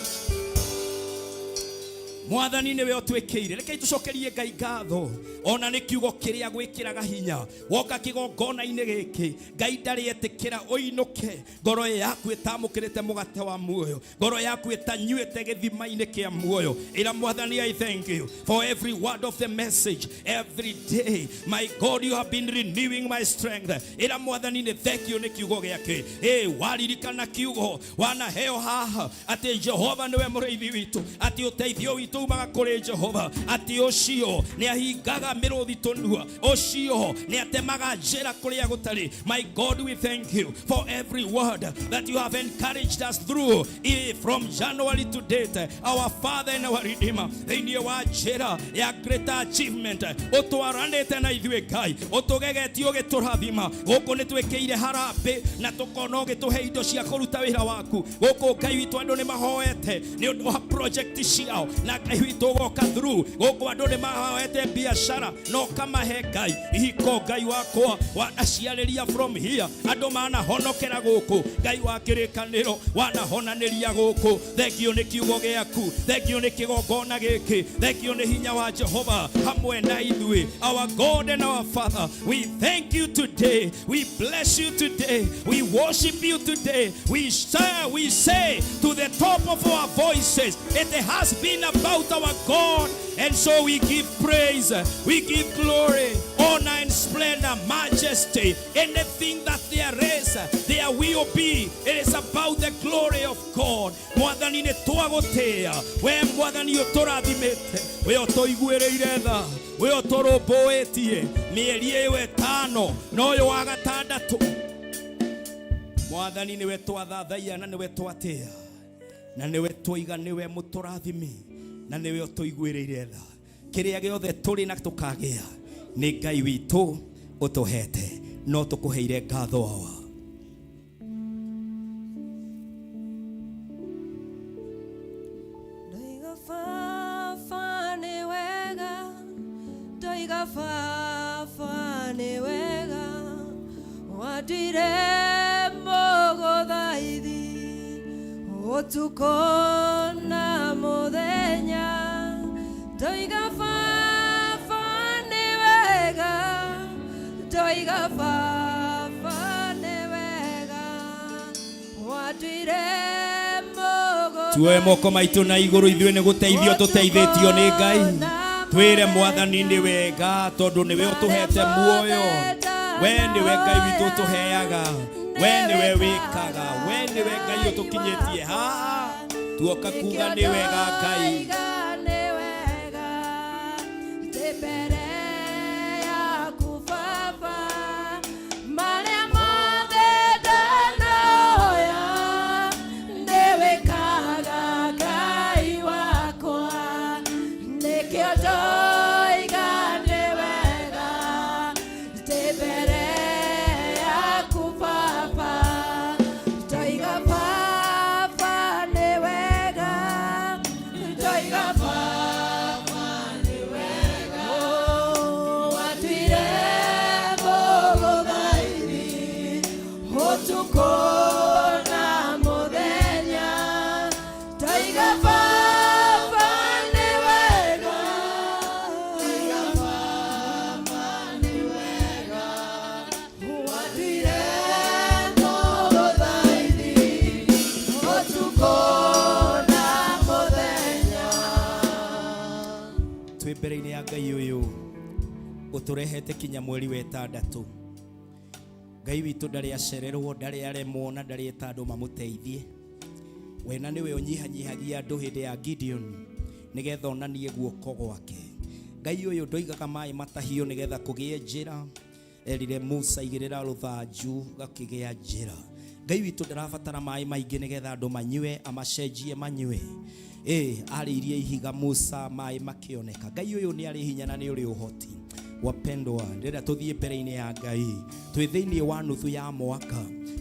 Mwathani nĩwe ũtwĩkĩire. Rekei tũcokerie Ngai ngatho ona nĩ kiugo kĩrĩa gwĩkĩraga hinya. Woka kĩgongona-inĩ gĩkĩ, Ngai ndarĩ etĩkĩra ũinũke ngoro yaku ĩtamũkĩrĩte mũgate wa muoyo, ngoro yaku ĩtanyuĩte gĩthima-inĩ kĩa muoyo. Ĩra Mwathani, I thank you for every word of the message every day. My God, you have been renewing my strength. Ĩra Mwathani nĩ thank you nĩ kiugo gĩake. Ĩ waririkana kiugo wanaheo haha atĩ Jehova nĩwe mũrĩithi witũ, atĩ ũteithio witũ umaga kũrĩ Jehova, atĩ ũcio nĩ ahingaga mĩrũthi tũnua, ũcio nĩ atemaga njĩra kũrĩa gũtarĩ. My God, we thank you for every word that you have encouraged us through from January to date, our Father and our Redeemer. Thĩinĩ wa njĩra ya greater achievement ũtwaranĩte na ithuĩ Ngai, ũtũgegetie ũgĩtũrathima. Gũkũ nĩ twĩkĩire harambĩ na tũkona ũgĩtũhe indo cia kũruta wĩra waku. Gũkũ Ngai witũ andũ nĩ mahoete nĩ ũndũ wa project ciao na Ngai witũ ũgoka through. Gũkũ andũ nĩ mahoete biacara na ũkamahe Ngai ihiko. Ngai wakwa wanaciarĩria from here, andũ manahonokera gũkũ. Ngai wa kĩrĩkanĩro wanahonanĩria gũkũ. Thengio nĩ kiugo gĩaku, thengio nĩ kĩgongona gĩkĩ, thengio nĩ hinya wa Jehova hamwe na ithuĩ. Our God and our Father, we thank you today, we bless you today, we worship you today. We say to the top of our voices, it has been about our God, and so we give praise, we give glory, honor and splendor, majesty, anything that there is, there will be. It is about the glory of God. Mwathani nĩ twagũtĩĩa we, Mwathani ũtũrathimĩte, we ũtũiguĩrĩire tha, we ũtũrũmbũĩtie mĩeri ĩyo ĩtano na ũyũ wa gatandatũ. Mwathani nĩwe twathathaiya na nĩwe twatĩĩa na nĩwe twaiga, nĩwe mũtũrathimi na nĩwe ũtũiguĩrĩire tha. Kĩrĩa gĩothe tũrĩ na tũkagĩa nĩ Ngai witũ ũtũhete, no tũkũheire ngatho awa. Ndoiga Baba nĩ wega, ndoiga Baba nĩ wega, wanduire mũgũthaithi ũtukũ na mũthenya. Ndoiga Baba nĩ wega, ndoiga Baba nĩ wega, wanduire mũgũthaithi. Tuoe moko maitũ na igũrũ. Ithuĩ nĩ gũteithio tũteithĩtio nĩ Ngai. Twĩre Mwathani nĩ wega tondũ nĩwe ũtũhete muoyo. We nĩwe Ngai witũ ũtũheaga, we nĩwe wĩkaga, we nĩwe Ngai ũtũkinyĩtie haha. Tuoka kuga nĩ wega Ngai. Nĩ wega ndĩ mbere yaku Baba, marĩa mothe ndanoya nĩwĩkaga Ngai wakwa, nĩkĩo ndoiga nĩ wega ndĩ mbere yaku Baba. Ndoiga Baba nĩ wega, ndoiga Baba nĩ wega, watuire mũgũthaithi ũtukũ na mũthenya. Ndoiga Baba nĩ wega, ndoiga Baba nĩ wega, watuire mũgũthaithi ũtukũ na mũthenya. Twĩ mbere-inĩ ya Ngai ũyũ ũtũrehete kinya mweri wa ĩtandatũ. Ngai witũ ndarĩ acererwo, ndarĩ aremwo na ndarĩ eta andũ mamũteithie. We na nĩwe ũnyihanyihagia andũ hĩndĩ ya Gideon nĩgetha onanie guoko gwake. Ngai ũyũ ndoigaga maĩ matahio nĩgetha kũgĩe njĩra. Erire Musa, igĩrĩra rũthanju, gakĩgĩa njĩra. Ngai witũ ndarabatara maĩ maingĩ nĩgetha andũ manyue, amacenjie manyue. Ĩ arĩirie ihiga Musa, maĩ makĩoneka. Ngai ũyũ nĩ arĩ hinya na nĩ ũrĩ ũhoti. Wapendwa, ndĩrenda tũthiĩ mbere-inĩ ya Ngai. Twĩ thĩinĩ wa nuthu ya mwaka.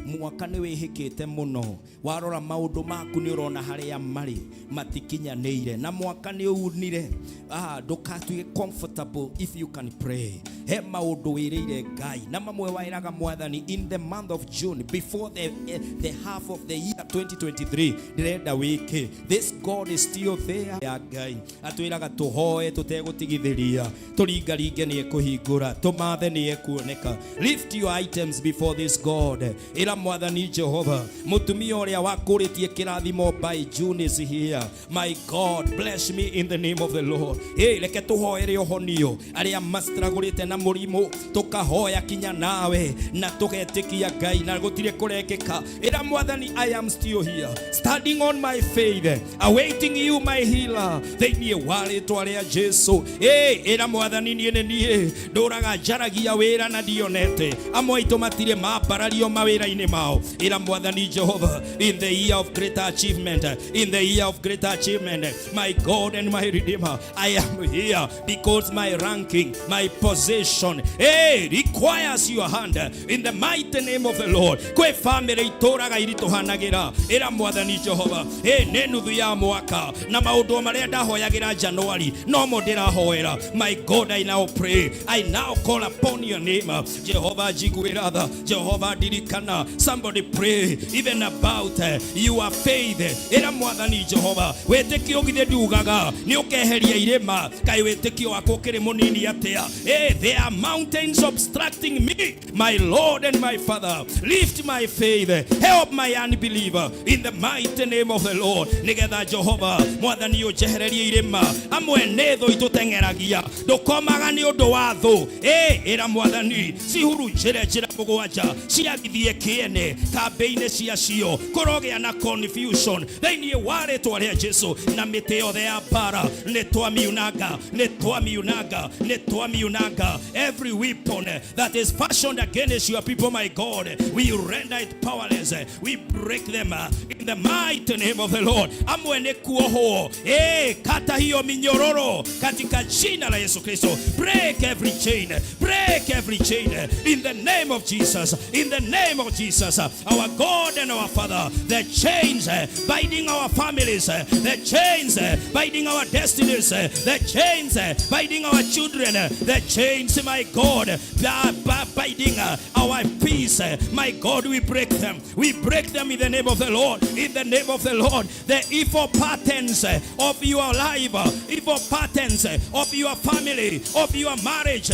Mwaka nĩ wĩhĩkĩte mũno. Warora maũndũ maku nĩ ũrona harĩa marĩ matikinyanĩire, na mwaka nĩ ũunire. Ndũkatuĩke comfortable if you can pray. He maũndũ wĩrĩire Ngai na mamwe waĩraga Mwathani in the month of June before the half of the year 2023, ndĩrenda wĩke. This God is still there. Ya Ngai atwĩraga tũhoe tũtegũtigithĩria, tũringaringe nĩ ekũhingũra, tũmathe nĩ ekuoneka. Lift your items before this God. Ĩra Mwathani Jehova, mũtumia ũrĩa wakũrĩtie kĩrathimo by June is here. My God, bless me in the name of the Lord. Hey, reke tũhoere ũhonio arĩa mastragũrĩte na mũrimũ, tũkahoya kinya nawe na tũgetĩkia Ngai na gũtirĩ kũrekĩka. Ĩra Mwathani, I am still here standing on my faith, awaiting you my healer, thĩinĩ wa rĩtwa rĩa Jesu. Hey, ĩra Mwathani, niĩ nĩ niĩ ndũraga njaragia wĩra na ndionete, amwe aitũ matirĩ mambarario mawĩra-inĩ mao. Ĩra Mwathani Jehova, in the year of greater achievement, in the year of greater achievement, my God and my Redeemer, I am here because my ranking, my position, hey, requires your hand in the mighty name of the Lord. Kwĩ family itũraga iritũhanagĩra. Ĩra Mwathani Jehova, hey, nĩ nuthu ya mwaka na maũndũ marĩa ndahoyagĩra January no mo ndĩrahoera. My God, I now pray, I now call upon your name. Jehova njiguĩra tha, Jehova ndirikana. Somebody pray even about your faith. Ĩra Mwathani Jehova, wĩtĩkio githĩ ndiugaga nĩ ũkeheria irĩma, kaĩ wĩtĩkio wakwa ũkĩrĩ mũnini atĩa? Hey, there are mountains obstructing me, my Lord and my Father. Lift my faith, help my unbeliever in the mighty name of the Lord. Nigetha Jehova Mwathani ũnjehererie irĩma. Amwe nĩ thũ itũteng'eragia, ndũkomaga nĩ ũndũ wa thũ. Hey, ĩra Mwathani cihurunjĩre njĩra mũgwanja ciagithie kĩene kambĩ-inĩ ciacio, kũrogĩa na confusion thĩinĩ wa rĩtwa rĩa Jesu. Na mĩtĩ yothe ya mbara nĩ twamiunanga, nĩ twamiunanga, nĩ twamiunanga. Every weapon that is fashioned against your people, my God, we render it powerless. We break them in the mighty name of the Lord. Amwe nĩ kuohwo, kata hiyo minyororo katika jina la Yesu Kristo. Break every chain, break every chain in the name of Jesus, in the name of Jesus, our God and our Father. The chains binding our families, the chains binding our destinies, the chains binding our children, the chains, my God, binding our peace, my God, we break them. We break them in the name of the Lord, in the name of the Lord. The evil patterns of your life, evil patterns of your family, of your marriage,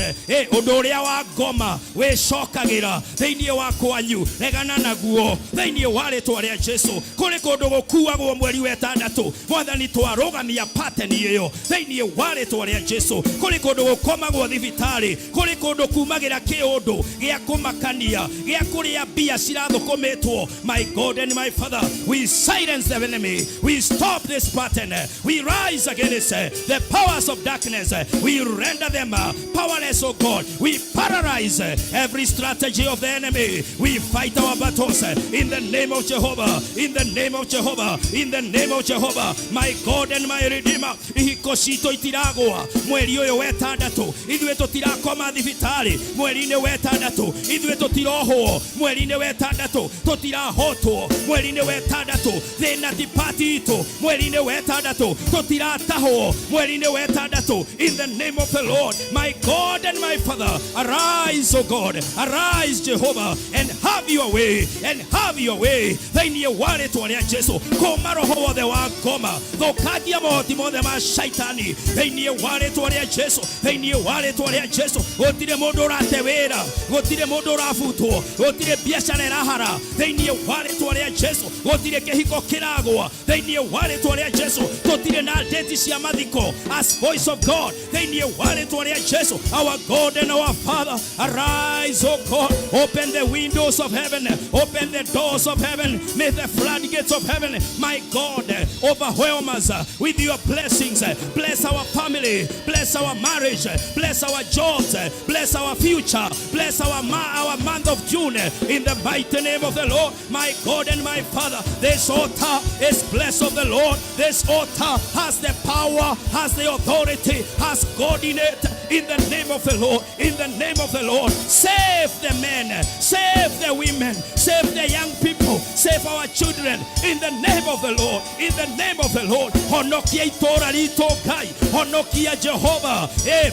ũndũ ũrĩa wa ngoma wĩcokagĩra thĩinĩ wa kwanyu, regana naguo thĩinĩ wa rĩtwa rĩa Jesu. Kũrĩ kũndũ gũkuagwo mweri wa ĩtandatũ, Mwathani twarũgamia pattern ĩyo thĩinĩ wa rĩtwa rĩa Jesu. Kũrĩ kũndũ gũkomagwo thibitarĩ, kũrĩ kũndũ kumagĩra kĩũndũ gĩa kũmakania gĩa kũrĩa mbia cirathũkũmĩtwo. My God and my Father, we silence the enemy, we stop this pattern, we rise against the powers of darkness, we render them powerless, oh God. We paralyze every strategy of the enemy. We fight our battles in the name of Jehovah, in the name of Jehovah, in the name of Jehovah, my God and my Redeemer. Ihiko citũ itiragwa mweri ũyũ wa ĩtandatũ, ithuĩ tũtirakoma thibitarĩ mweri-inĩ wa ĩtandatũ, ithuĩ tũtirohwo mweri-inĩ wa ĩtandatũ, tũtirahotwo mweri-inĩ wa ĩtandatũ, thĩna ti pati itũ mweri-inĩ wa ĩtandatũ, tũtiratahwo mweri-inĩ wa ĩtandatũ. In the name of the Lord, my God and my Father, arise, O God, arise, Jehovah, and have your way, and have your way thĩinĩ wa rĩtwa rĩa Jesu. Kũma roho wothe wa ngoma, thũkangia mohoti mothe ma shaitani thĩinĩ wa rĩtwa rĩa Jesu, thĩinĩ wa rĩtwa rĩa Jesu. Gũtirĩ mũndũ ũrate wĩra, gũtirĩ mũndũ ũrabutwo, gũtirĩ biacara ĩrahara thĩinĩ wa rĩtwa rĩa Jesu, gũtirĩ kĩhiko kĩragwa thĩinĩ wa rĩtwa rĩa Jesu, tũtirĩ na ndĩti cia mathiko as voice of God thĩinĩ wa rĩtwa rĩa Jesu. Our God and our Father, arise, O God, open the windows of heaven, open the doors of heaven, may the floodgates of heaven, my God, overwhelm us with your blessings. Bless our family, bless our marriage, bless our jobs, bless our future, bless our month of June in the mighty name of the Lord, my God and my Father. This altar is blessed of the Lord. This altar has the power, has the authority, has God in it. In the name of the Lord, in the name of the Lord, save the men, save the women, save the young people, save our children. In the name of the Lord, in the name of the Lord. Honokia itũũra ritũ Ngai, honokia Jehova,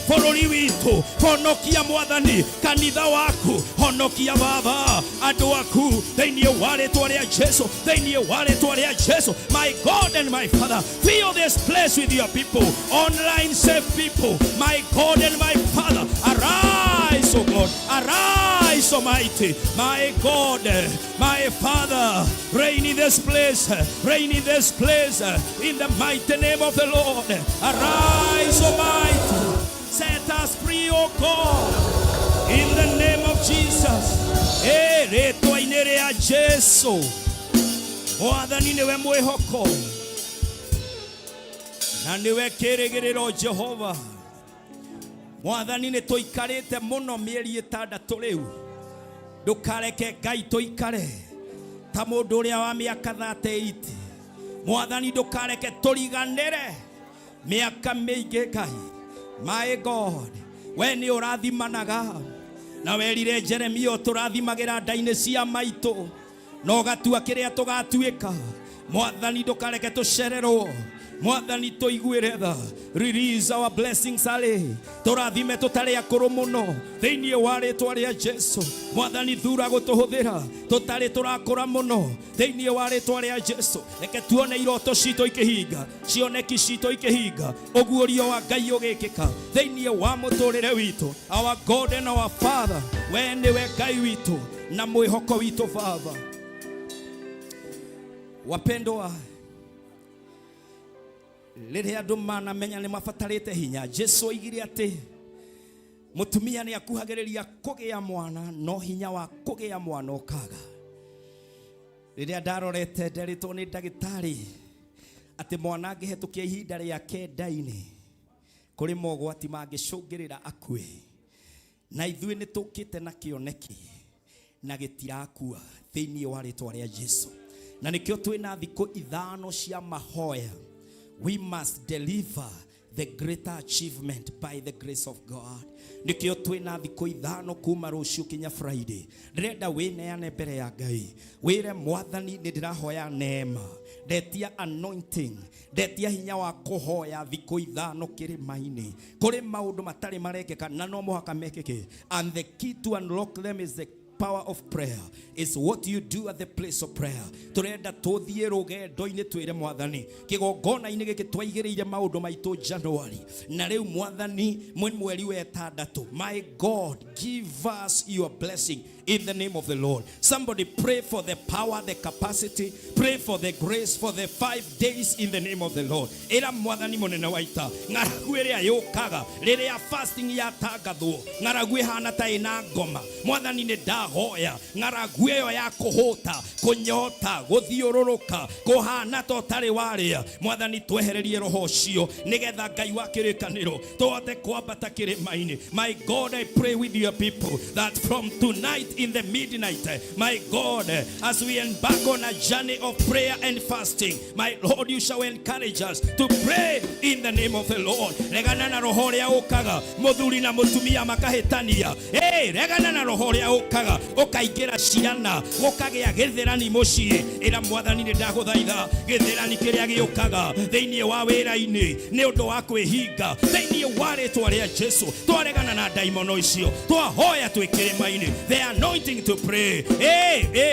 bũrũri witũ, honokia Mwathani, kanitha waku, honokia Baba, andũ aku, thĩinĩ wa rĩtwa rĩa Jesu, thĩinĩ wa rĩtwa rĩa Jesu. My God and my Father, fill this place with your people, online save people. My God and my Father, arise, O God, arise, Almighty, my God, my Father, reign in this place, reign in this place, in the mighty name of the Lord. Arise, Almighty, set us free, O God, in the name of Jesus. Rĩtwa-inĩ rĩa Jesu, Mwathani nĩwe mwĩhoko na nĩwe kĩrĩgĩrĩro Jehova. Mwathani nĩ tũikarĩte mũno mĩeri 6 rĩu, ndũkareke Ngai tũikare ta mũndũ ũrĩa wa mĩaka 38. Mwathani ndũkareke tũriganĩre mĩaka mĩingĩ Ngai. My God, we nĩ ũrathimanaga na werire Jeremia ũtũrathimagĩra nda-inĩ cia maitũ na ũgatua kĩrĩa tũgatuĩka. Mwathani ndũkareke tũcererwo, Mwathani tũiguĩre tha. Release our blessings arĩ tũrathime tũtarĩ akũrũ mũno thĩinĩ wa rĩtwa rĩa Jesu. Mwathani thura gũtũhũthĩra tũtarĩ tũrakũra mũno thĩinĩ wa rĩtwa rĩa Jesu. Reke tuone iroto citũ ikĩhinga, cioneki citũ ikĩhinga, ũguũrio wa Ngai ũgĩkĩka thĩinĩ wa mũtũrĩre witũ. Our God and our Father, we nĩwe Ngai witũ na mwĩhoko witũ Baba. Wapendwa, rĩrĩa andũ manamenya nĩ mabatarĩte hinya, Jesu oigire atĩ mũtumia nĩ akuhagĩrĩria kũgĩa mwana, no hinya wa kũgĩa mwana ũkaga. Rĩrĩa ndarorete nderĩtwo nĩ ndagĩtarĩ atĩ mwana angĩhetũkia ihinda rĩake nda-inĩ, kũrĩ mogwati mangĩcũngĩrĩra akue. Na ithuĩ nĩ tũkĩte na kĩoneki na gĩtirakua thĩinĩ wa rĩtwa rĩa Jesu. Na nĩkĩo twĩna thikũ 5 cia mahoya. We must deliver the greater achievement by the grace of God. Nĩkĩo twĩna thikũ 5 kuma rũciũ kinya Friday. Ndĩrenda wĩneane mbere ya Ngai, wĩre Mwathani nĩ ndĩrahoya neema, ndetia anointing, ndetia hinya wa kũhoya thikũ 5 kĩrĩma-inĩ. Kũrĩ maũndũ matarĩ marekĩka na no mũhaka mekĩke, and the key to unlock them is the power of prayer. Is what you do at the place of prayer. Turenda tuthie rugendo-inĩ twĩre Mwathani kĩgongona-inĩ gĩkĩ twaigĩrĩire maũndũ maitũ January, na rĩu Mwathani mweri wa 6, my God, give us your blessing in the name of the Lord. Somebody pray for the power, the capacity, pray for the grace for the 5 days in the name of the Lord. Ĩra Mwathani mũnene wa ita, ng'aragu ĩrĩa yũkaga rĩrĩa fasting yatangathwo, ng'aragu ĩhana ta ĩna ngoma, Mwathani nĩ ndahoya ng'aragu ĩyo ya kũhũta, kũnyota, gũthiũrũrũka, kũhana ta ũtarĩ warĩa, Mwathani twehererie roho ũcio nĩgetha Ngai wa kĩrĩkanĩro tũhote kwambata kĩrĩma-inĩ. My God, I pray with your people that from tonight in the midnight, my God, as we embark on a journey of prayer and fasting, my Lord, you shall encourage us to pray in the name of the Lord. Regana na roho ũrĩa ũkaga mũthuri na mũtumia makahĩtania. Regana na roho ũrĩa ũkaga ũkaingĩra ciana, gũkagĩa gĩthĩrani mũciĩ. Ĩra Mwathani nĩ ndagũthaitha gĩthĩrani kĩrĩa gĩũkaga thĩinĩ wa wĩra-inĩ nĩ ũndũ wa kwĩhinga, thĩinĩ wa rĩtwa rĩa Jesu twaregana na ndaimono icio, twahoya twĩ kĩrĩma-inĩ. The anointing to pray.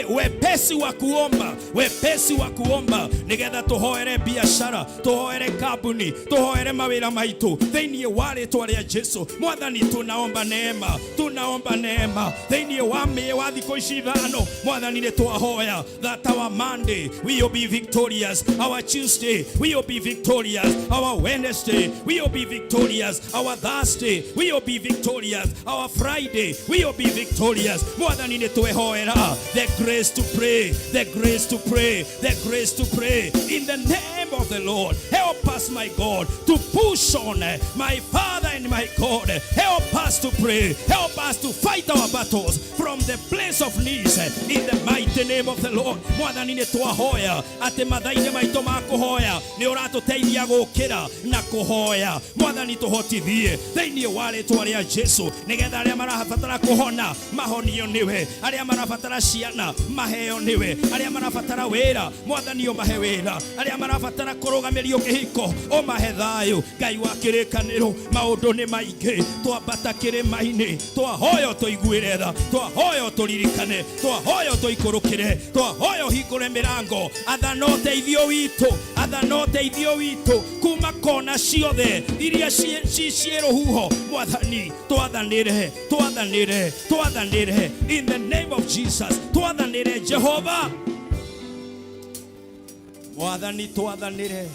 Wepesi wa kuomba, wepesi wa kuomba nĩgetha tũhoere biashara, tũhoere kambuni, tũhoere mawĩra maitũ thĩinĩ wa rĩtwa rĩa Jesu. Mwathani tunaomba neema, tunaomba neema thĩinĩ wa mĩ wa thikũ ici 5. Mwathani nĩ twahoya that our Monday we will be victorious, our Tuesday we will be victorious, our Wednesday we will be victorious, our Thursday we will be victorious, our Friday we will be victorious. Mwathani nĩ twehoera the grace to pray, the grace to pray, the grace to pray in the name of the Lord. Help us, my God, to push on, my Father and my God. Help us to pray, help us to fight our battles from the place of knees in the mighty mighty name of the Lord. Mwathani nĩ twahoya atĩ mathaa-inĩ maitũ ma kũhoya nĩ ũratũteithia gũkĩra na kũhoya. Mwathani tũhotithie thĩinĩ wa rĩtwa rĩa Jesu, nĩgetha arĩa marabatara kũhona mahonio nĩwe, arĩa marabatara ciana maheo nĩwe, arĩa marabatara wĩra Mwathani ũmahe wĩra, arĩa marabatara kũrũgamĩrio kĩhiko ũmahe thayũ. Ngai wa kĩrĩkanĩro, maũndũ nĩ maingĩ, twambata kĩrĩma-inĩ, twahoya ũtũiguĩre tha, twahoya ũtũririkane, twahoya ũtũikũrũkĩre, twahoya ũhingũre mĩrango. Athana ũteithio witũ, athana ũteithio witũ kuma kona ciothe iria ciĩ rũhuho. Mwathani twathanĩre, twathanĩre, twathanĩre in the name of Jesus. Twathanĩre Jehova. Mwathani twathanĩre,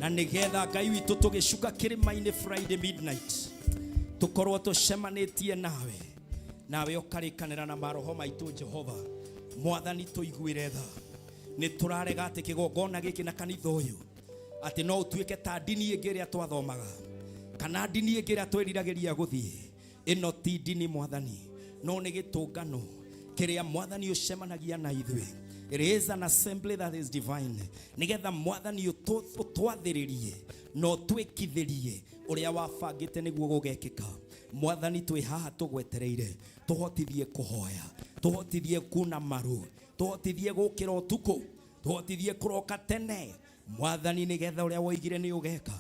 na nĩgetha Ngai witũ tũgĩcuka kĩrĩma-inĩ Friday midnight tũkorwo tũcemanĩtie nawe, nawe ũkarĩkanĩra na maroho maitũ. Jehova Mwathani tũiguĩre tha. Nĩ tũrarega atĩ kĩgongona gĩkĩ na kanitha ũyũ atĩ no ũtuĩke ta ndini ĩngĩ ĩrĩa twathomaga kana ndini ĩngĩ ĩrĩa twĩriragĩria gũthiĩ. Ĩno ti ndini Mwathani, no nĩ gĩtũngano kĩrĩa Mwathani ũcemanagia na ithuĩ. It is an assembly that is divine, nĩgetha Mwathani ũtwathĩrĩrie na ũtwĩkithĩrie ũrĩa wabangĩte nĩguo gũgekĩka. Mwathani twĩ haha tũgwetereire, tũhotithie kũhoya, tũhotithie kuna maru, tũhotithie gũkĩra ũtukũ, tũhotithie kũroka tene Mwathani, nĩgetha ũrĩa woigire nĩ ũgeka.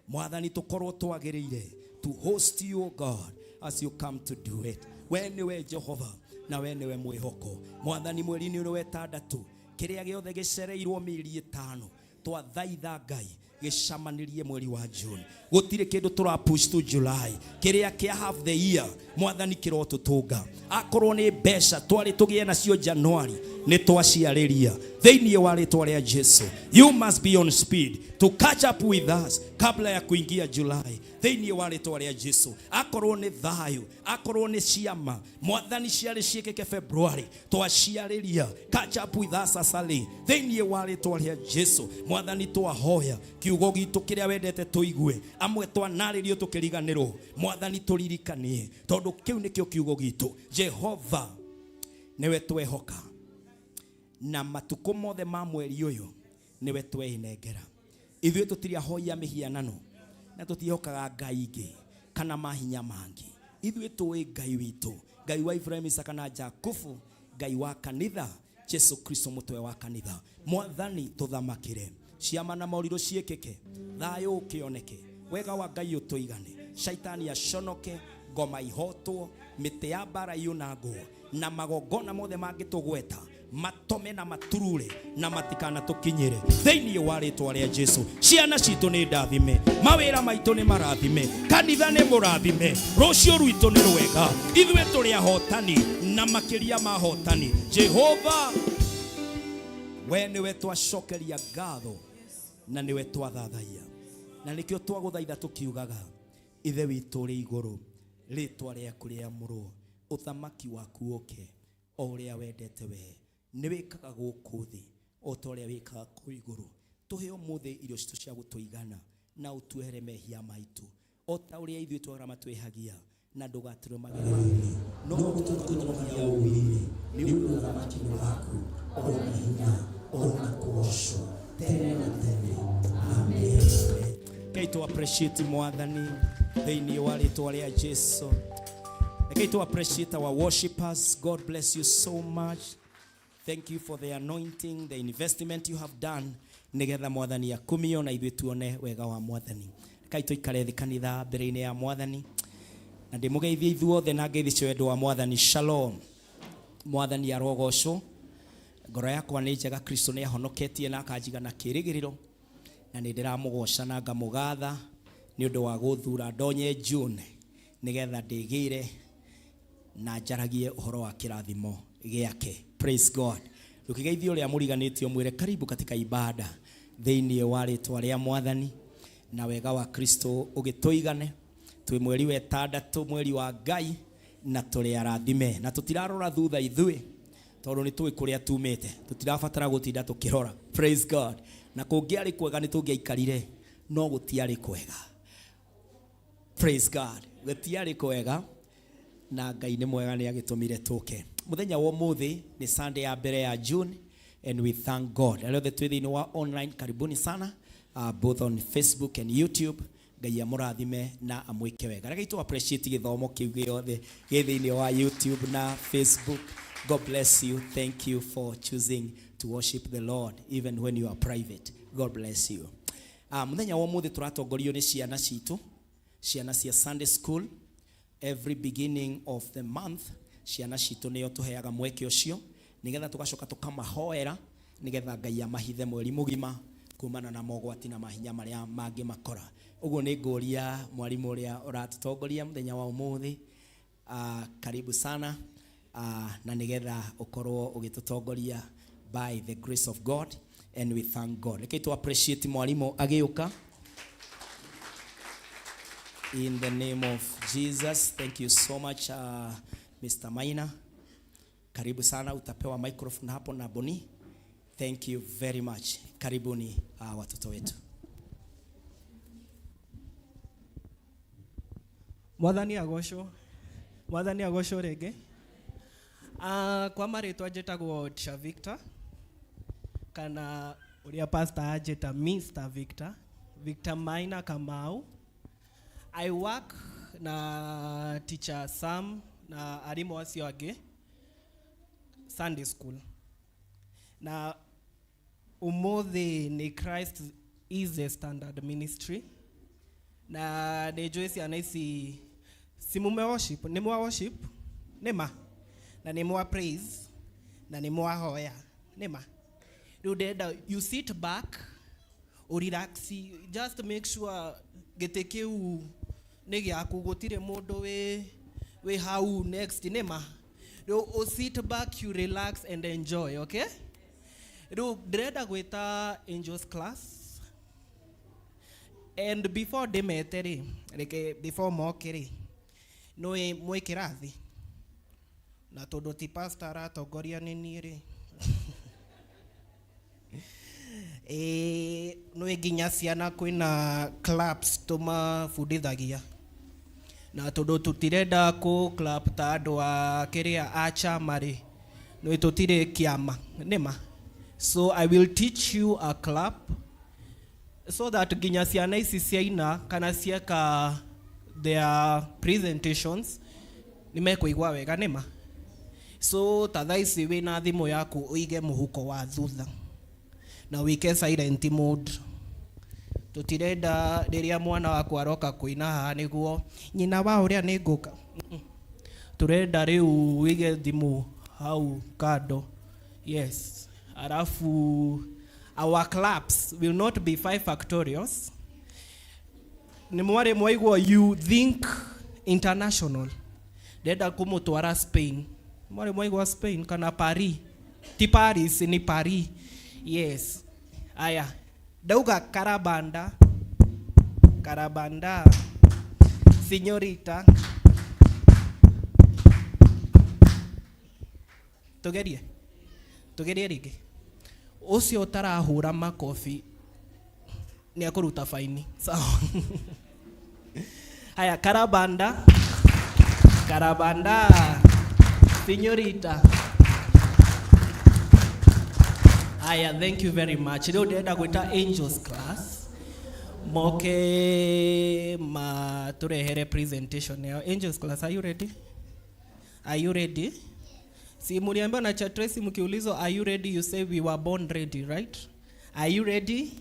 Mwathani tũkorwo twagĩrĩire to host you, O God, as you come to do it. We nĩwe Jehova na we nĩwe mwĩhoko. Mwathani mweri-inĩ ũyũ wa ĩtandatũ, kĩrĩa gĩothe gĩcereirwo mĩeri 5 twathaitha Ngai gĩcamanĩrie mweri wa June. Gũtirĩ kĩndũ tũra push to July. Kĩrĩa kĩa half the year Mwathani kĩrotũtũnga. Akorwo nĩ mbeca twarĩ tũgĩe nacio January, nĩ twaciarĩria thĩinĩ wa rĩtwa rĩa Jesu. You must be on speed to catch up with us kabla ya kuingia July thĩinĩ wa rĩtwa rĩa Jesu. Akorwo nĩ thayũ, akorwo nĩ ciama Mwathani ciarĩ ciĩkĩke February, twaciarĩria, catch up with us asali thĩinĩ wa rĩtwa rĩa Jesu. Mwathani twahoya kiugo gitũ kĩrĩa wendete tũigue, amwe twanarĩrio tũkĩriganĩrwo. Mwathani tũririkanie, tondũ kĩu nĩkĩo kiugo gitũ. Jehova nĩwe twehoka, na matukũ mothe ma mweri ũyũ nĩwe tweinengera. Ithuĩ tũtirĩ ahoi a mĩhianano na tũtiĩhokaga ngai ingĩ kana mahinya mangĩ. Ithuĩ tũĩ Ngai witũ, Ngai wa Ibrahim, Isaka na Jakubu, Ngai wa kanitha, Jesu Kristo mũtwe wa kanitha. Mwathani tũthamakĩre, ciama na morirũ ciĩkĩke, thayũ ũkĩoneke, wega wa Ngai ũtũigane, shaitani aconoke, ngoma ihotwo, mĩtĩ ya mbara yunangwo, na magongona mothe mangĩtũgweta matome na maturure na matikanatũkinyĩre thĩinĩ wa rĩtwa rĩa Jesu. Ciana citũ nĩ ndathime, mawĩra maitũ nĩ marathime, kanitha nĩ mũrathime, rũciũ rwitũ nĩ rwega. Ithuĩ tũrĩ ahotani na makĩria ma ahotani. Jehova we nĩwe twacokeria ngatho na nĩwe twathathaiya, na nĩkĩo twagũthaitha tũkiugaga, Ithe witũ ũrĩ igũrũ, rĩtwa rĩaku rĩamũrwo, ũthamaki waku ũke, o ũrĩa wendete we nĩ wĩkaga gũkũ thĩ o ta ũrĩa wĩkaga kũu igũrũ. Tũhe ũmũthĩ irio citũ cia gũtũigana, na ũtuohere mehia maitũ o ta ũrĩa ithuĩ twara matwĩhagia, na ndũgatũre magerio-inĩ, no ũtũhonokie ũũru-inĩ, nĩ ũndũ ũthamaki nĩ waku, o na hinya, o na kũgoocwo tene na tene. Amen. Rekei tũ appreciate Mwathani thĩinĩ wa rĩtwa rĩa Jesu. Rekei tũ appreciate our worshipers. God bless you so much. Thank you for the anointing, the investment you have done, nigetha Mwathani akumio na ithuĩ tuone wega wa Mwathani. Rekei tũikare thĩ kanitha mbere-inĩ ya Mwathani, na ndĩmũgeithie ithuothe na ngeithi cia wendo wa Mwathani. Shalom. Mwathani arogocwo. Ngoro yakwa nĩ njega, Kristo nĩ ahonoketie na akanjiga na kĩĩrĩgĩrĩro, na nĩ ndĩramũgoca na ngamũgatha nĩ ũndũ wa gũthura ndonye June nĩgetha ndĩgĩre na njaragie ũhoro wa kĩrathimo gĩake. Praise God. Ndũkĩgeithie ũrĩa mũriganĩtie ũmwĩre karibu katika ibada thĩinĩ wa rĩtwa rĩa Mwathani, na wega wa Kristo ũgĩtũigane. Twĩ mweri wa ĩtandatũ, mweri wa Ngai, na tũrĩ arathime, na tũtirarora thutha ithuĩ tondũ nĩ tũĩ kũrĩa tumĩte, tũtirabatara gũtinda tũkĩrora. Praise God. Na kũngĩarĩ kwega nĩ tũngĩaikarire, no gũtiarĩ kwega. Praise God. Gũtiarĩ kwega, na Ngai nĩ mwega, nĩ agĩtũmire tũke. Muthenya wa umuthi ni Sunday ya mbere ya June, and we thank God. Arĩa othe twĩ thĩinĩ wa online, karibuni sana, both on Facebook and YouTube. Ngai amũrathime na amwĩke wega. Rekei tũ appreciate gĩthomo kĩu gĩothe gĩ thĩinĩ wa YouTube na Facebook. God bless you. Thank you for choosing to worship the Lord even when you are private. God bless you. Muthenya wa umuthi tũratongorio nĩ ciana citũ, ciana cia Sunday school. Every beginning of the month ciana citũ nĩo tũheaga mweke ũcio, nĩgetha tũgacoka tũkamahoera, nĩgetha Ngai amahithe mweri mũgima kumana na mogwati na mahinya marĩa mangĩmakora. Ũguo nĩ ngũria mwarimũ ũrĩa ũratũtongoria mũthenya wa ũmũthĩ, karibu sana, na nĩgetha ũkorwo ũgĩtũtongoria by the grace of God, and we thank God. Rekei tu appreciate mwarimũ agĩũka. In the name of Jesus, thank you so much, Mr. Maina. Karibu sana, utapewa microphone hapo na Boni. Thank you very much. Karibuni, watoto wetu. Mwathani agocwo, Mwathani agocwo rĩngĩ. Kwa marĩtwa njĩtagwo Tisha Victor, kana ũrĩa pastor anjĩta Mr. Victor, Victor Maina Kamau. I work na teacher Sam na arimũ acio angĩ Sunday school. Na ũmũthĩ nĩ Christ is the Standard Ministry. Na nĩ njũĩ ciana ici si mume worship, nĩ mwa worship, nĩ ma, na nĩ mwa praise, na nĩ mwahoya, nĩ ma. Rĩu ndĩrenda you sit back, urelax, just make sure gĩtĩ kĩu nĩ gĩaku, gũtirĩ mũndũ wĩ hau next, nĩ ma. Rĩu u sit back, you relax and enjoy, okay? Rĩu ndĩrenda gwĩta Angels class. And before ndĩmete rĩ, reke before moke rĩ, nĩ mwĩ kĩrathi, na tondũ ti pastor aratongoria nĩ niĩ rĩ, nĩ nginya ciana kwĩna claps tũmabundithagia, na tondũ tũtirenda kũ clap ta andũ a kĩrĩa a chama rĩ, nĩ tũtirĩ kĩama, nĩma. So I will teach you a clap so that nginya ciana ici ciaina kana cieka their presentations nĩ mekũigua wega, nĩma. So ta thaa ici wĩna thimũ yaku, ũige mũhuko wa thutha na wĩke silent mode. Tũtirenda rĩrĩa mwana waku aroka kũina haha nĩguo nyina wa ũrĩa nĩ ngũka. Tũrenda rĩu wĩige thimũ hau kando. Yes, alafu our claps will not be five factorials. Nĩ mwarĩ mwaigua you think international, ndenda kũmũtwara Spain. Mwarĩ mwaigua Spain kana Paris? Ti Paris, ni Paris. Yes. Aya, ndauga karabanda, karabanda, señorita. Tugerie, tugerie rĩngĩ. Ũcio ũtarahũra makobi nĩ akũruta faini, sawa? Haya, karabanda, karabanda, señorita. Haya, thank you very much. Rĩu ndĩrenda gwĩta Angels class moke matũrehere presentation yao. Angels class, are you ready? Are you ready? Si muliambiwa na Chatracy, mkiulizwa are you ready, you say we were born ready, right? Are you ready?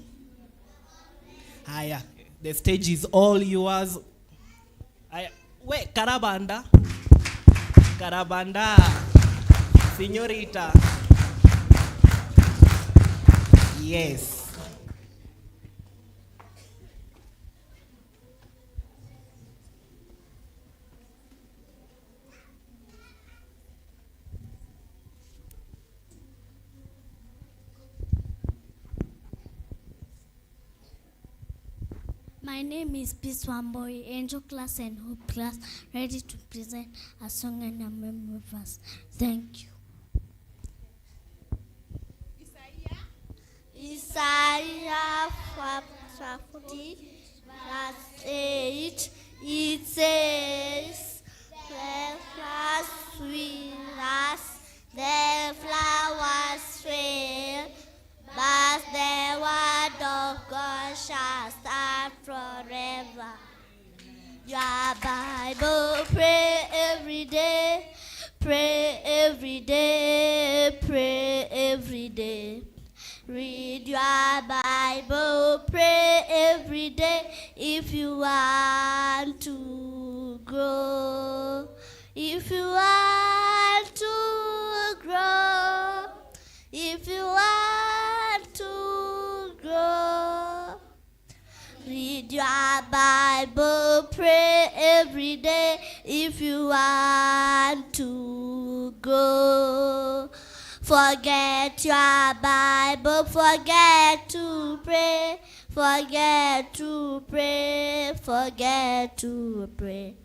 Haya, the stage is all yours. Haya, we karabanda, karabanda, señorita. Yes. My name is Peace Wamboi, Angel Class and Hope Class, ready to present a song and a memory verse. Thank you. Isaiah 40, verse 8, it says, "Steadfast with us The flowers fail, but the word of God shall stand forever. Your Bible, pray every day, pray every day, pray every day. Read your Bible, pray every day if you want to grow. If you want to grow, if you want to grow. Read your Bible, pray every day if you want to grow. Forget your Bible, forget to pray, forget to pray, forget to pray.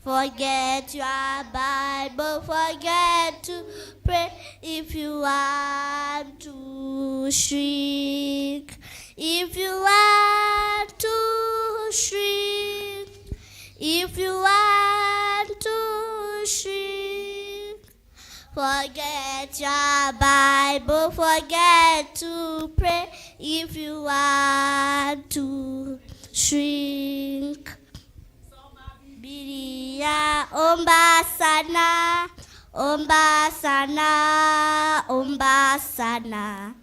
Forget your Bible, forget to pray if you want to shrink. If you want to shrink, if you want to shrink. Forget your Bible, forget to pray if you want to shrink. Bibilia, omba sana, omba sana, omba sana.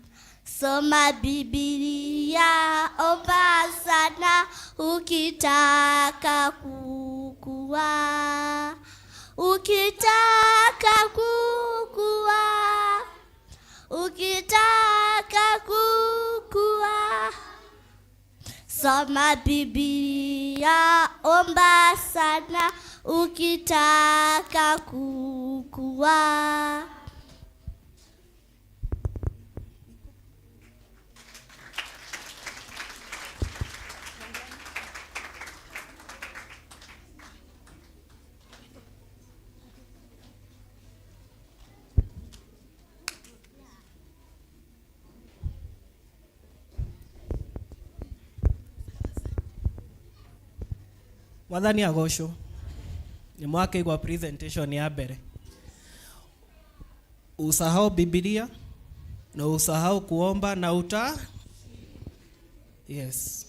Soma Bibilia, omba sana, ukitaka kukua. Ukitaka kukua, ukitaka kukua. Soma Biblia, omba sana, ukitaka kukua. Mwathani agocwo. Nĩ mwakĩigua presentation ya mbere. Usahau Biblia na usahau kuomba na uta. Yes.